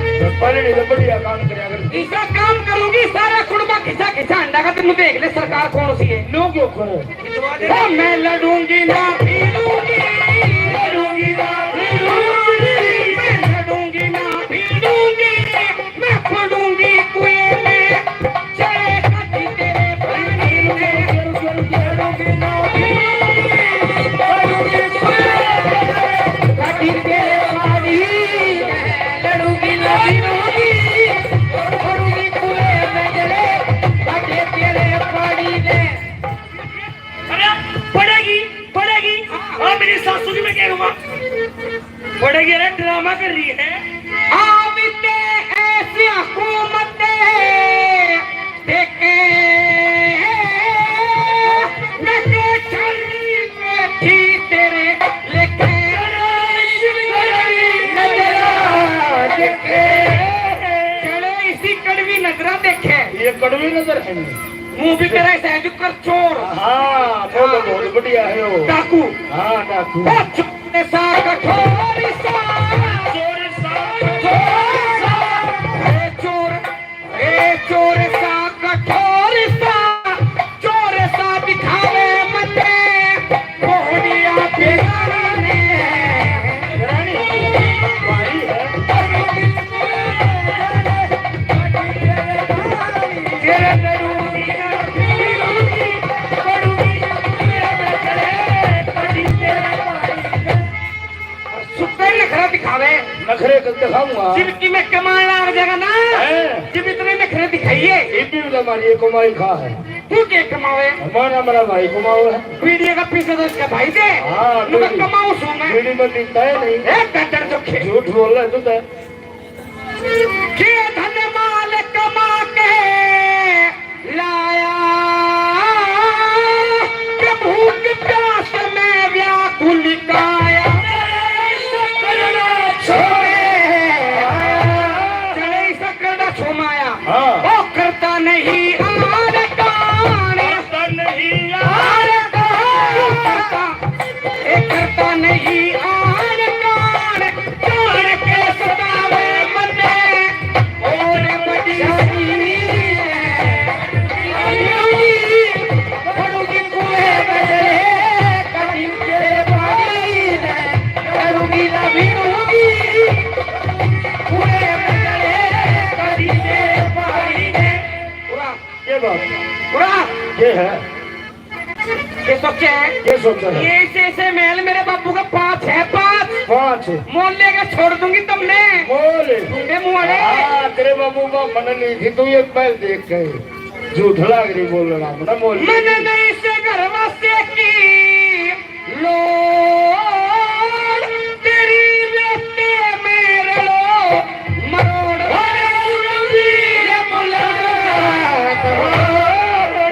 पहले नहीं तो बढ़िया काम करया कर। इसका काम करूंगी, सारा कुड़बा खिंचा खिंचा अंडा का, तुम देख ले सरकार कौन सी है। लो क्यों करो? ओ, मैं लड़ूंगी ना भिड़ूंगी, लड़ूंगी ना भिड़ूंगी, मैं लड़ूंगी ना भिड़ूंगी, मैं पड़ूंगी कुएं में, चले कटी तेरे पानी में, लड़ूंगी ना भिड़ूंगी, पड़ूंगी कुएं में, कटी तेरे पानी में, लड़ूंगी ना भिड़ूंगी, पड़ूंगी कुएं में, चले कटी तेरे पानी में। अरे, पड़ेगी, पड़ेगी। हाँ, मेरी सासू जी, मैं कह दूंगा। पड़ेगी, अरे, ड्रामा कर रही है। आविते ऐसी हुकूमत देखे, मैं तो चल बैठी तेरे लेके। नजरा देखे। चलो, इसी कड़वी नजरा देखे। ये कड़वी नजर है। मुंह भी तेरा ऐसा है जो कर चोर। हाँ, वो तो बहुत बढ़िया है वो। डाकू। हाँ, डाकू। ओ चोर सा कठोर सा। चोर सा। चोर सा। ए चोर, ए चोर सा कठोर सा, चोर सा दिखावे मन्ने। कोहड़िया बिरानी ने। रानी, भारी है। सुते नखरा दिखावे। नखरे तो दिखाऊंगा। जिनकी मैं कमाल लाग जाएगा ना, हैं? जब इतने नखरे दिखाइए। इतनी तो हमारी ये कमाई खा है। तू के कमावे? हमारा, हमारा भाई कमावे है। बीड़ी का पीसे तो इसका भाई दे। हाँ, नुका बीड़ी। कमाऊं सू मैं। बीड़ी में पीता है नहीं। ए, गद्दड़ जो खे- झूठ बोल रहा है तू तो। के धन माल कमा के लाया, के भूख प्यास में व्याकुल काया। चले इस करड़ा छोमाया। हाँ। ओ करता नहीं आर कान। करता नहीं आर कान। करता, ए करता नहीं आर कान। जान के सतावे मन्ने और बड़ी शानी है। पड़ूंगी कुएं में जले, कभी तेरे पानी में पड़ूंगी ना भिड़ूंगी। कुएं में जले, कभी तेरे पानी में। पूरा। ये बात। पूरा। ये है। ये सोचे है? ये सोचा है? ये ऐसे, ऐसे महल मेरे बापू का पांच है, पांच। पांच। मोल लेके छोड़ दूंगी तुमने। मोल। ढूंढे मुंह वाले। हाँ, तेरे बापू का मन नहीं थी, तू ये पहल देख गए। झूठ लाग रही बोलना, ना मोल। मैंने नहीं से घर वास्ते की लोड़, तेरी रास्ते में रलो मरोड़। अरे सुरवीर मुलाकात।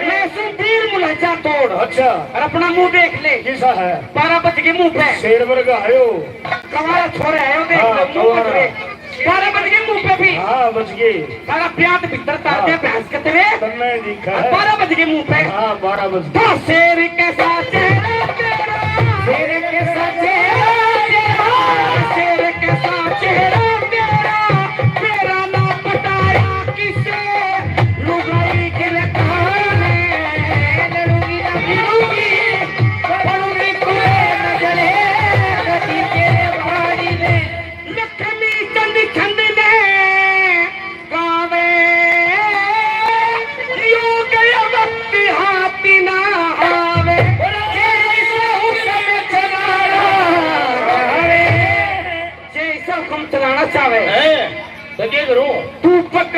मैं सुधीर मुलाजा तोड़। अच्छा। और अपना मुंह देख ले। कैसा है? बारह बज के मुंह पे। शेर वर्गा आयो। कवारा छोरे आयो, देख हाँ, ले, मुंह कवारा। बज गए। बारह बज के मुंह पे भी। हाँ, बज गए। सारा प्याज भीतर तार दे हाँ। भैंस के तेरे। तन्ने दिखा है। बारह बज के मुंह पे। हाँ, बारह बज गए। तो शेर कैसा चेहरा तेरा। शेर कैसा चेहरा तेरा। शेर कैसा चेहरा तेरा। मेरा ना पटाया किसे लुगाई के लकाने। लड़ूंगी ना भिड़ूंगी, पड़ूंगी कुएं में जले, कटी तेरे बाड़ी में। लक्ष्मी चंद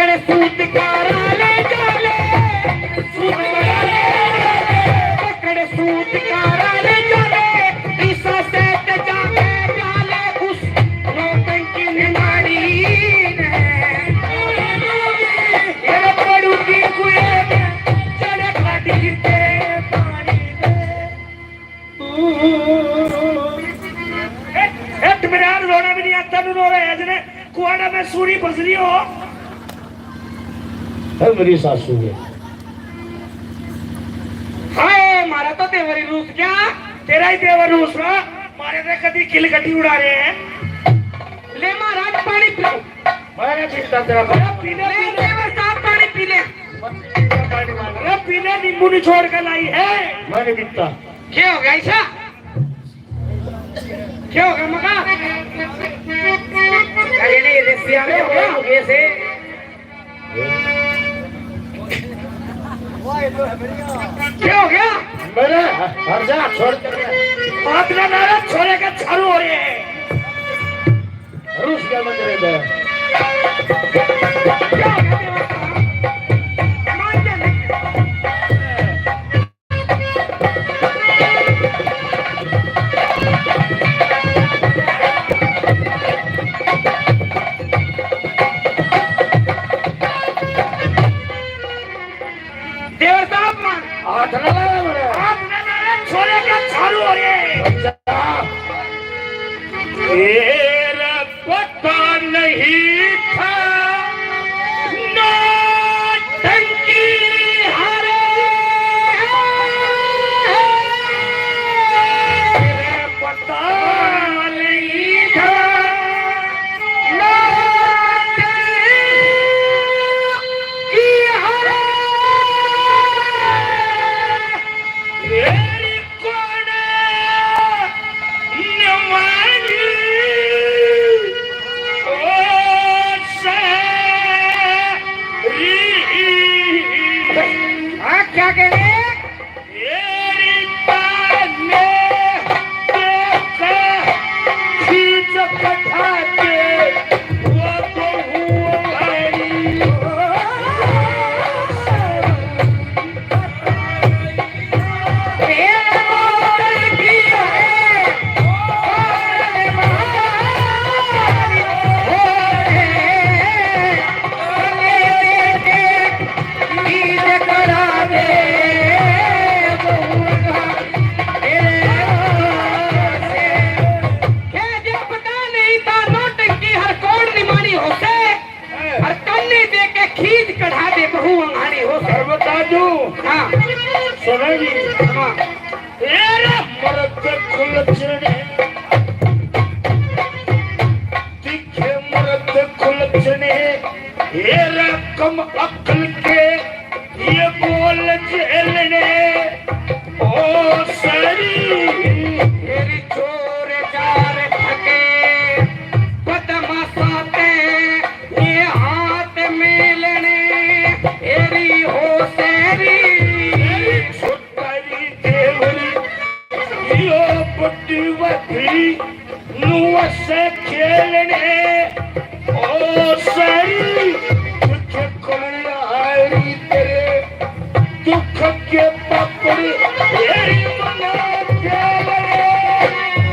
सूत कारा ले जा ले, सूत कारा ले जा ले, पकड़ सूत कारा ले जा ले, ईसा से ते जाके जा ले उस नौटंकी निमाड़ी ने। तेरे पड़ू की कुएं में चले खाड़ी के पानी में। ए, ए, मेरे यार रोना भी नहीं आता, तू रो रहा है, जने कुआड़ा में सूरी फंस रही हो। है मेरी सासू है। हाय, मारा तो देवर ही रूस गया। तेरा ही देवर रूस रहा, मारे ने कदी खिलखटी उड़ा रहे हैं। ले महाराज, पानी पियो। मैंने पीता तेरा अरे पीने, ले पीने। देवर साहब, पानी पी ले। अरे पीने, नींबू निचोड़ के लाई है। मैंने पीता। क्या हो गया ऐसा? क्या हो गया मका? अरे नहीं, ये सियाने हो गए, ये से। क्या हो गया? मेरे हर जा छोड़ के। बात ना, मेरे छोरे के छारू हो रहे हैं। रूस के मंदिर में। देवर साहब, मान। हाथ ना लगा मेरे। हाथ ना लगा, छोरे का झाड़ू हो ये। अच्छा। तेरा पता नहीं था, नौटंकी हरे। तेरा पता नहीं था, नौटंकी हरे। तेरी कोण नमानी ओ सरी। हाँ, क्या कह रहे? तेरी ताने देखा खींच पठा के वो तो हुआ। पता नहीं था नौटंकी हर कोण निमाणी होसे। अर कान्नी दे के खींच कढ़ा दे, बहू अंगानी हो। अरे बता दूं। हाँ। सुनो जी। हाँ। तेरा मर्द खुलचने, दिखे मर्द खुलचने, तेरा कम अक्ल के ये बोल झेलने। ओ सरी। तेरी चोर चार थके बदमाशा ते ये हाथ मेलने, एरी हो सरी। तेरी छोटारी देवरी, यो बड़ी वथरी, नुआ से खेलने। ओ सरी, तुझे कोई आई तेरे दुख के पापड़ तेरी मना के बने।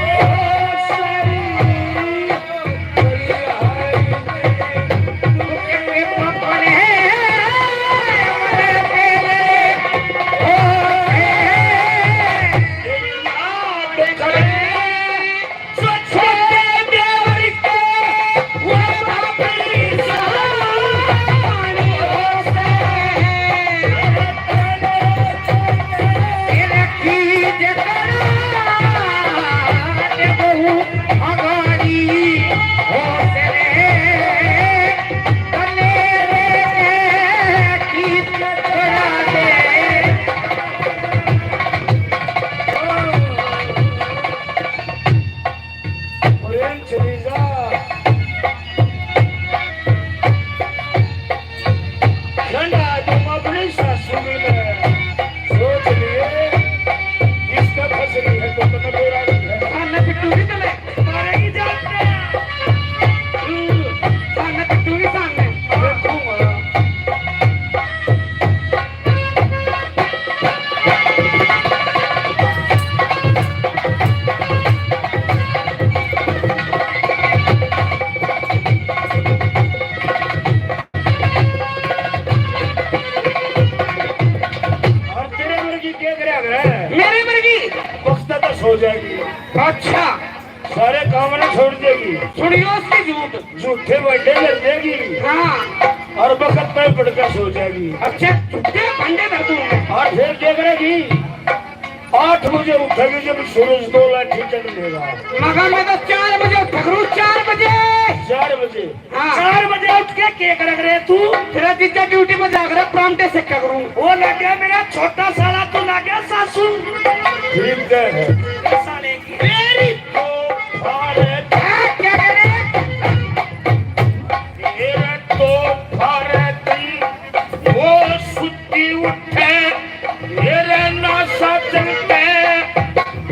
ओ सरी, तेरी हाय तेरे दुख के पापड़ हैं तेरे। ओ हे, तेरी याद करे। ओए चली जा। ठंडा तुम अपनी सासू में सोच लिए, किसका फंस रही है तो पता मेरा नहीं है। सामने पिट्टू भी चले, मारेगी जान। सामने पिट्टू भी सामने। देखूंगा। सो जाएगी। अच्छा। सारे काम ना छोड़ देगी। सुनियो उसकी झूठ। झूठे बर्थडे कर देगी। हाँ। और बखत पे पड़ के सो जाएगी। अच्छा, झूठे बर्थडे कर दूंगा। और फिर क्या करेगी? आठ बजे उठेगी जब सूरज दो लाठी चढ़ लेगा। मगर मैं तो चार बजे उठा करूँ, चार बजे। चार बजे? हाँ। चार बजे उठ के क्या कर रहे तू? तेरा जीजा ड्यूटी पर जाकर परांठे सेका करूँ। वो लग गया मेरा छोटा साला, तू लग गया सासू। ठीक है। साले की। तेरी तो भारत। हाँ, क्या कह रहे? मेरा तो भारत। वो सुत्ती उठे, मेरे ना साजन पे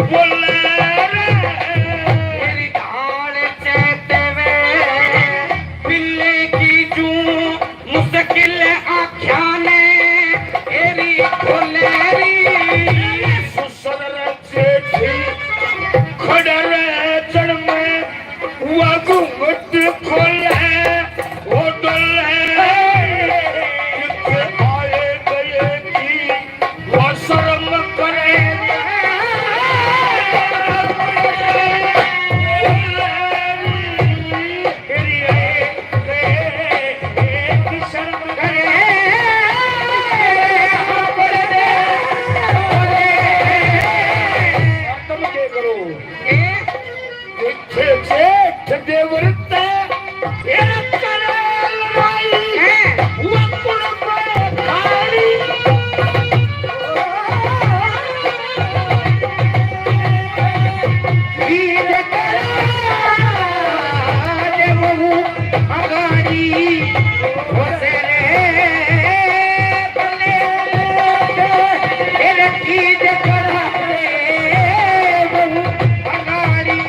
बोले रे। मेरी ढाल चैते वे, पिल्ले की जू मुश्किल आख्या ने, एरी खोले री। सुसर जेठी खड़ा रह जड़ में, वा घूंघट खोले, ओ डोले। किथे आए गए की वा शर्म करे। तुम के करो? ए? इत्थे जेठ देवर ते तेरा करे लड़ाई, हैं? वो कुण को खाली। वीर तेरा देवरू अगाड़ी, वो तेरे बले तेरे की जगह रे, वो अगाड़ी।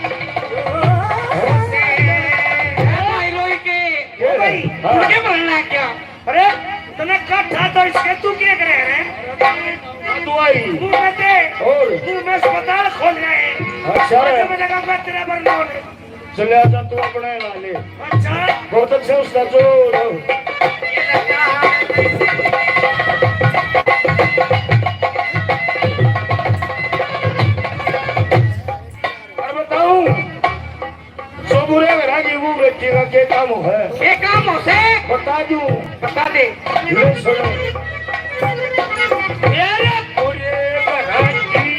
भाई रोई के, ओ भाई, हाँ। तू क्या बोलना क्या? अरे, तने कट्ठा तो इसके, तू क्या करे रे? दुआई। मुंह में दे। और? मुंह में अस्पताल खोल रहे हैं। अच्छा। मजा, मजा का मैं तेरा बरनौल। चले आजा, तू अपने ला ले। अच्छा। बहुत अच्छे उस्ताद, जो, जो। और बताऊं? जो बुरे घरां की वो बेटी का के काम हो है? के काम हो से? बता दूं। बता दे। ये सुनो। मेरे बुरे घरां की,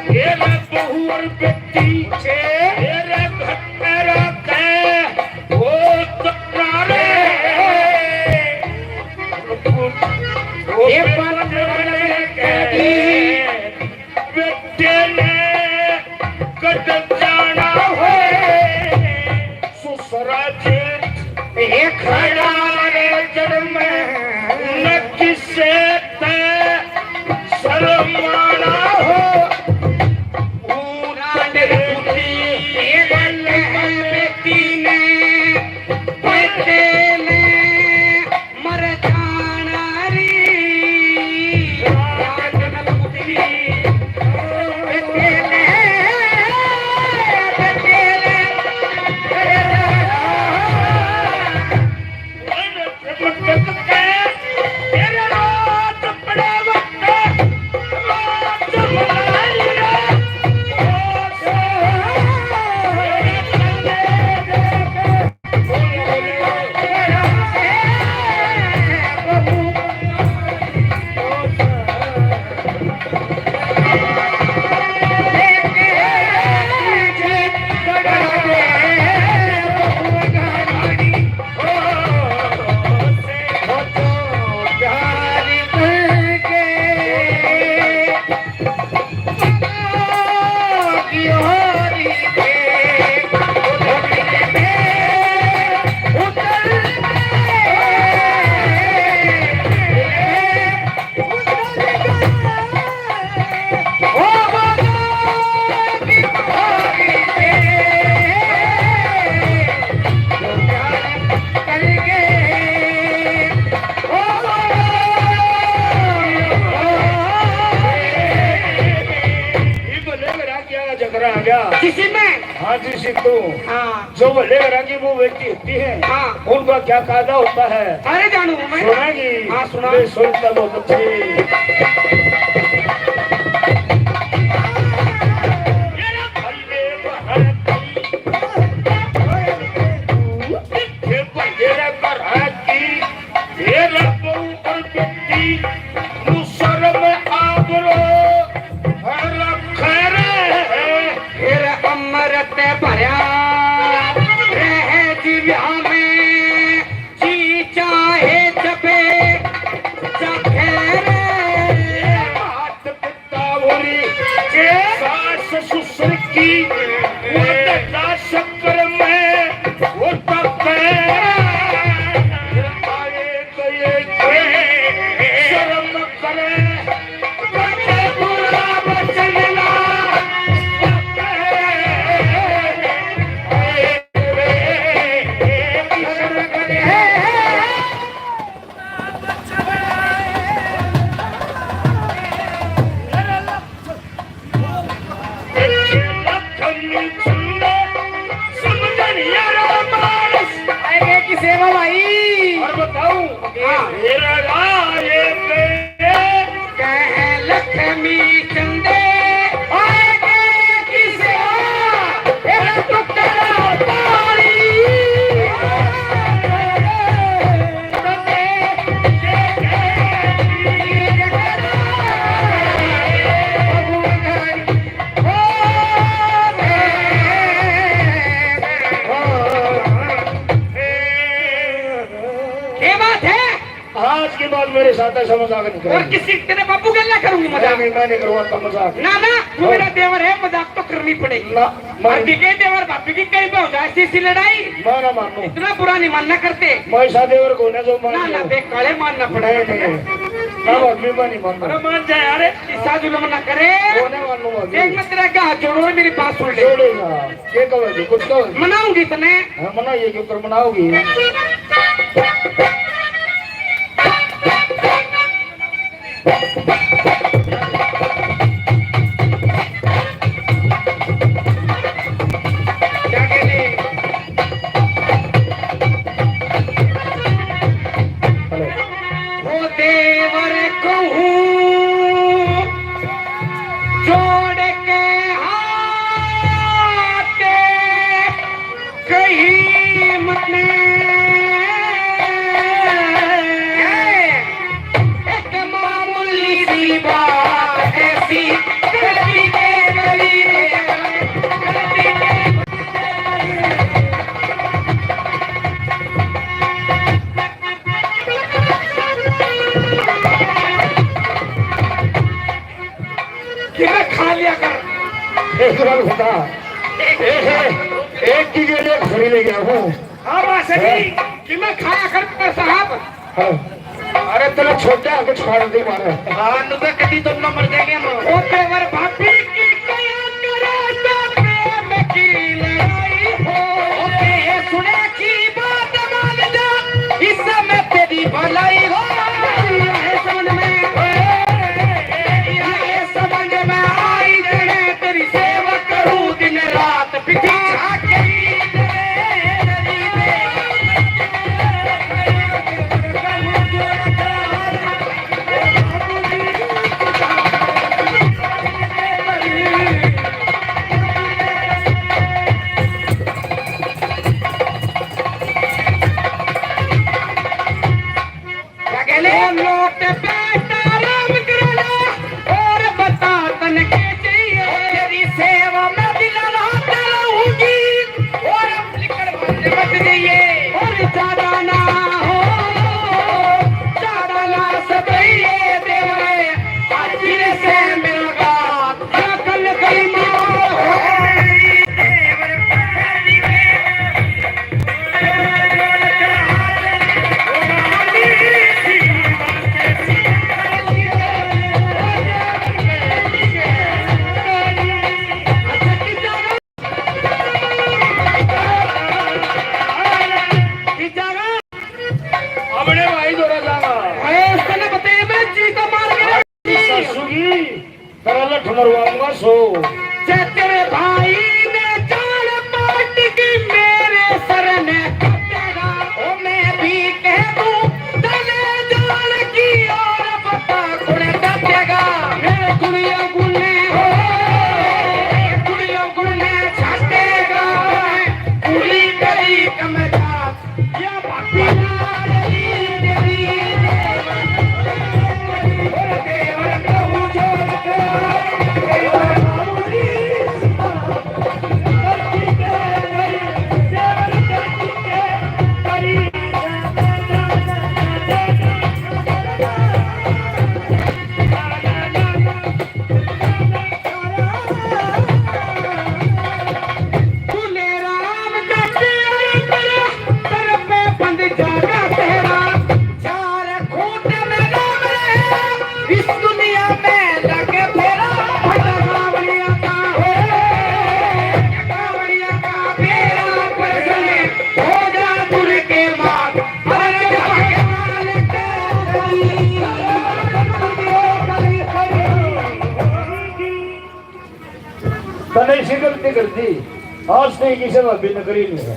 मेरे बहू और बेटी, मेरे घर में रहते, वो तो नारे। वो ये बेटे ने कट जाना हो। सुसरा जेठ, ये खड़ा रे जड़ में, न किसे ते शर्माना हो। ऊंट ने कुत्ती, ये बल है बेटी ने, बेटे ने मर जाना री। किसी में? हाँ जी, सिद्धू। हाँ। जो भले घरां की वो व्यक्ति होती है, हाँ। उनका क्या कायदा होता है? अरे जानू मैं। सुनाएगी? हाँ, सुना। ले सुन तब बच्चे। सादा सा मजाक नहीं और करूंगा। किसी तेरे बाबू गल्ला करूंगी नहीं, मजाक। नहीं, मैं नहीं करूंगा आपका मजाक। ना, ना, तू और मेरा देवर है, मजाक तो करनी पड़ेगी। ना, मैं और दिखे देवर भाभी की कहीं पे हो जाए ऐसी, ऐसी लड़ाई। मैं ना मानू। इतना बुरा नहीं मानना करते। मैं ऐसा देवर को ना जो मान ना, ना, लो। देख, काले मानना पड़ेगा नहीं, तुझे। नहीं। ना भाभी, मैं नहीं मानू। अरे मान जा यार। ऐसा जुल्म ना करे। वो नहीं मानू भाभी। देख, मैं तेरा क्या हाथ जोड़ू और मेरी बात सुन ले। जोड़ेगा। के कहोगी? कुछ कहोगी? मनाऊंगी तने। हाँ, मनाइए, क्यों कर मनाओगी? क्या कहते? हेलो। वो देवर कहूँ जोड़ के हाथ कहीं मने एक मामूली सी बात ऐसी गलती के गली में गलती के कि मैं खा लिया कर। एक बार बता, एक, एक की जगह एक खड़ी ले गया हूँ। हाँ, बात सही। हैं? कि मैं खाया कर, कर साहब। हाँ। अरे, तेरा छोटा आके छाड़ दे मारे। हाँ, नु तो कभी तुम ना मर जाएंगे हम। ओ देवर भाभी की कया करे तो प्रेम की लड़ाई हो। ओ के सुने की बात मान जा, इस समय तेरी भलाई हो। ये समझ में, ये समझ में आई जने तेरी सेवा करूं दिन रात। पीछा के क्या कहले? ओ नोट पे ताराम करला और बता तन के चाहिए। तेरी सेवा में दिन रात रहूंगी और निकल मत, मत जाइए। और ज्यादा ना हो, ज्यादा ना सताइए देवरे, आज फिर से मिलगा। अपने भाई धोरै जाऊंगा। अरे, उसने बताया, मैं जी तो मार के सासू की तरह लठ मरवाऊंगा सो। जै तेरे भाई ने जान पाट की मेरे सर ने काटेगा, ओ मैं भी कह दूं तने जान की और बता कुण काटेगा। ए कुड़ियों गुने हो, ए कुड़ियों गुने छाटेगा, कुड़ी करी कमजा। तूने राम का प्यार करा, सर पे बंद जागा तेरा। चार खूंट में राम रहे, इस दुनिया में लगे फेरा। फटा बावड़िया का हो, बावड़िया का बेड़ा, पर हो जा तुर के मार। तने इसी गलती कर दी, आज तक किसी भाभी ने करी नहीं है।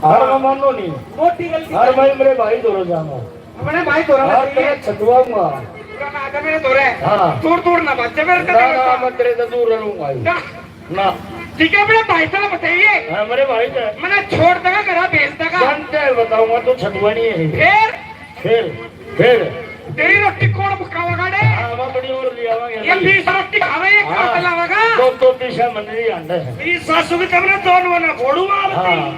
हर मैं मानो नहीं। मोटी गलती हर कर दी। मैं मेरे भाई धोरै जाऊंगा। अपने भाई धोरै हर जाइए। तरह छटवाऊंगा। पूरा ना आके मेरे धोरै। हाँ। दूर दूर ना भाग, मेरे ना, ना, मैं तेरे से दूर रहूंगा ही। ना। ना। ठीक है, अपने भाई से बताइए। हाँ, मेरे भाई से। मैंने छोड़ देगा, घर भेज देगा। जानते हैं, बताऊंगा, तू छटवा नहीं है। फिर? फिर, फिर। तेरी रोटी कौन पकावेगा रे? हाँ, वो बड़ी और ले आवांगे। ये बीस रोटी खावे, एक हाँ। काट लावेगा। दो, दो पीछे मन नहीं आंदे हैं। मेरी सासू की तमने दोनों ना फोड़ूंगा, हाँ।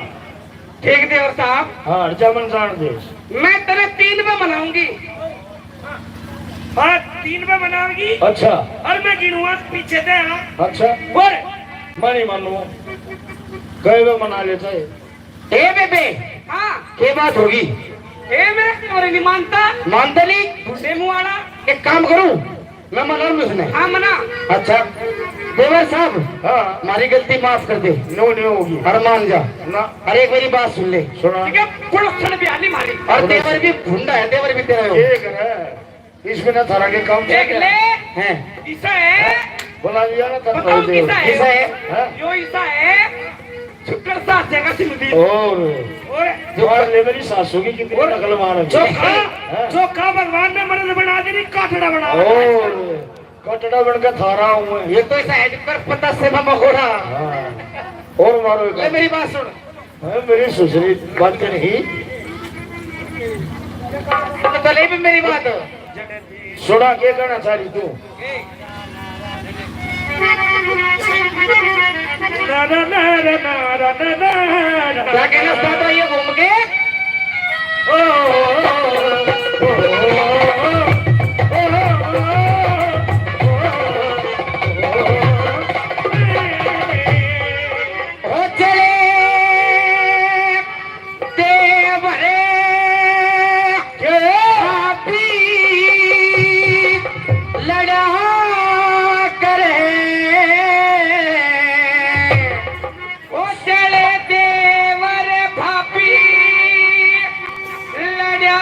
ठीक देवर साहब। हाँ, जमन जान दे। मैं तेरे तीन में मनाऊंगी। तीन पे मनावगी। अच्छा। और मैं गिनूंगा पीछे से, हाँ। अच्छा। और मैं नहीं मानूंगा। कई पे मना लेता है। ए बेबे, हाँ। के बात होगी? ए मैं तुम्हारे नहीं मानता। मानता नहीं? भुंडे मुंह वाला। एक काम करूं, मैं मना लूं इसने। हाँ, मना। अच्छा, देवर साहब, हाँ। हमारी गलती माफ कर दे। नो, नो होगी। हर मान जा। ना। अरे एक मेरी बात सुन ले। सुना। ठीक है, पुलिस थाने पे आली मारी। और देवर भी भुंडा है, देवर भी तेरा हो। ये कर है। इसमें ना थारा के काम देख क्या ले। हैं। इसा है। बुला लिया ना, तब बताओ बोल दे। किसा है? किसा है? हैं? यो इसा है। शुक्र साथ जगह से मिली। और और मार ले मेरी सासू की कितनी और नकल मार है। चोखा, हैं? चोखा भगवान ने मर्द बना दे, नहीं काटड़ा बना दे। और कटड़ा बन के थारा हूँ मैं। ये तो ऐसा है, पर पता से मैं मकोड़ा। हाँ। और मारो एक ले मेरी बात सुन। अरे मेरी सुसरी बात तो नहीं। तो चले भी मेरी बात। सुना, के कहना चाह रही तू? क्या कहना चाहता है ये घूम के? ओ चले देवरे के आप ही लड़ा करे। ओ चले देवर भाभी लड़ा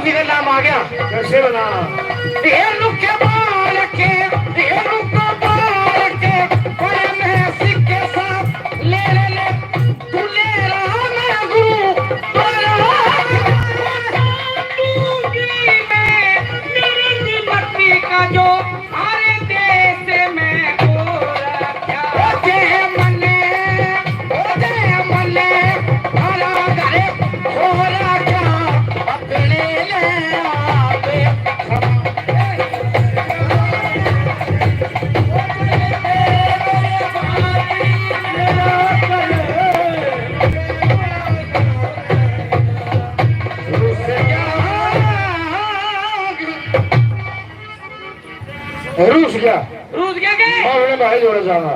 सीधे नाम आ गया। कैसे बना? ये रुके बाल के, ये रुके बाल के, पर मैं सिक्के साथ ले, ले, ले, तू ले रहा मैं गुरु, तू ले रहा मैं गुरु। दूंगी मैं मेरी मट्टी का जो हर देश में हो रहा। ओ जय मने, ओ जय मने, हरा घरे हो रहा। रूस गया। रूस गया के? मैं अपने भाई जोड़े जाऊंगा।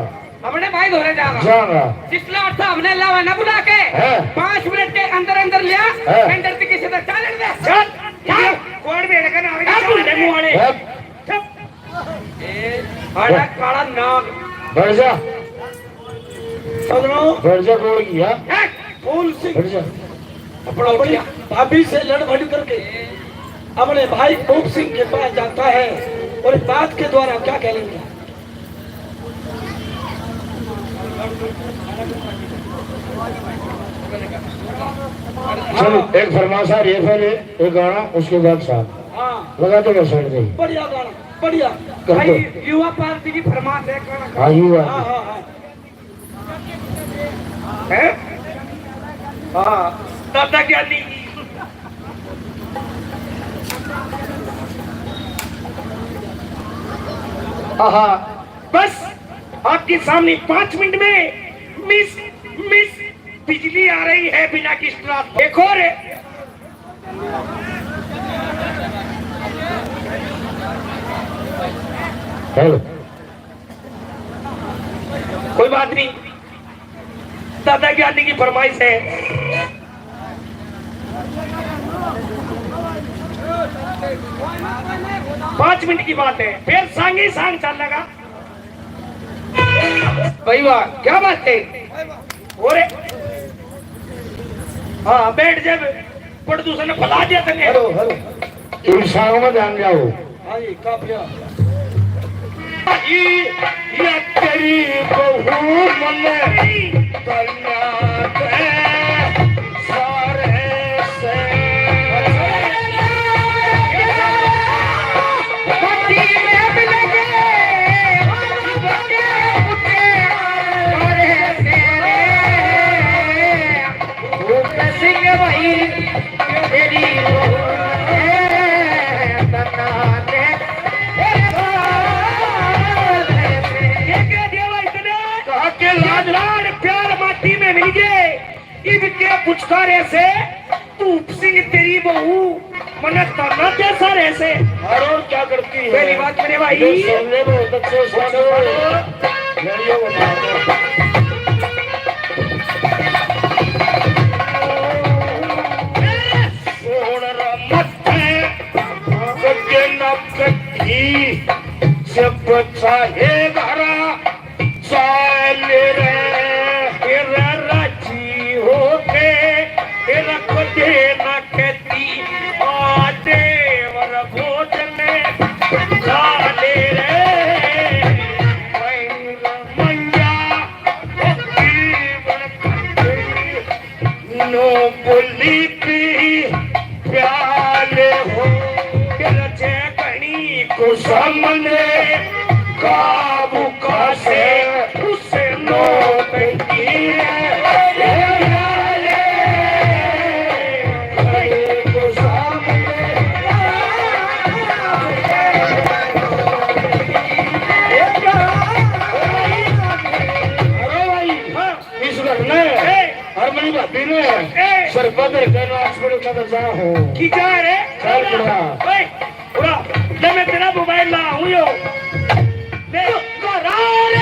अपने भाई धोरे जागा। जागा। जिसला अर्थ हमने लावा ना बुला के, हैं? पाँच मिनट के अंदर अंदर लिया, हैं? अंदर से किसी तरह चल दे। चल, चल। कौन बेड़ का नाम है? चल, मुंह वाले। हैं? चुप। ए, आड़ा काला नाग। बैठ जा। सदनो। बैठ जा, कौन गया? हैं? फूल सिंह। बैठ जा। अपना अपनी भाभी से लड़ भड़ करके अपने भाई खूब सिंह के पास जाता है और बात के द्वारा क्या कह लेंगे? चलो, एक फरमाइश आ रही है, फिर एक गाना, उसके बाद साथ। हाँ। लगा दो बस, हट जाइए। बढ़िया गाना, बढ़िया। कर दो। भाई, युवा पार्टी की फरमाइश है, गाना। हाँ, युवा। हाँ, हाँ, हाँ। हैं? हाँ, दादा ज्ञानी। आहा, बस आपके सामने पाँच मिनट में मिस, मिस बिजली आ रही है बिना किस तरह। देखो रे। हेलो। कोई बात नहीं, दादा ज्ञानी की फरमाइश है। पाँच मिनट की बात है, फिर सांगे सांग चलेगा। भाई वाह, क्या बात है। और हाँ, बैठ जा। प्रोड्यूसर ने फैला दिया तने। Hello, hello. इन सारों में ध्यान जाओ। हाँ जी, काफिया। ये, ये तेरी बहू मन्ने कन्या दे सारे से। भूप सिंह भाई, तेरी बहू है तना ने। ये कह दिया भाई तने? कहा के लाज लाड़ प्यार माटी में मिल गए। इब के पुचकारे से धूप सिंह तेरी बहू मन्ने ताना कैसा रह से? और, और क्या करती है? पहली बात मेरे भाई। ये सुनने में बहुत अच्छे स्वाद है। लड़ियों को मार दो। सोहण रा मत्थे कटे ना कटी से बचा है धारा। चाल रे, तेरा राजी होके, तेरा कदे ना कहती, आ देवर भोजन चाल रे। मंगा, जीवन नो बोली पी प्याले हो, तेरा जय कणी को सामने काबू का से उसे नो तंगी। इस घर ने ए! और मेरी भाभी ने ए! सर पकड़ के नाच पड़े का बजा हो। की जा रे? चल बुढ़ा। ओए, बुढ़ा, ले मैं तेरा मोबाइल ला हूँ यो। ले। करार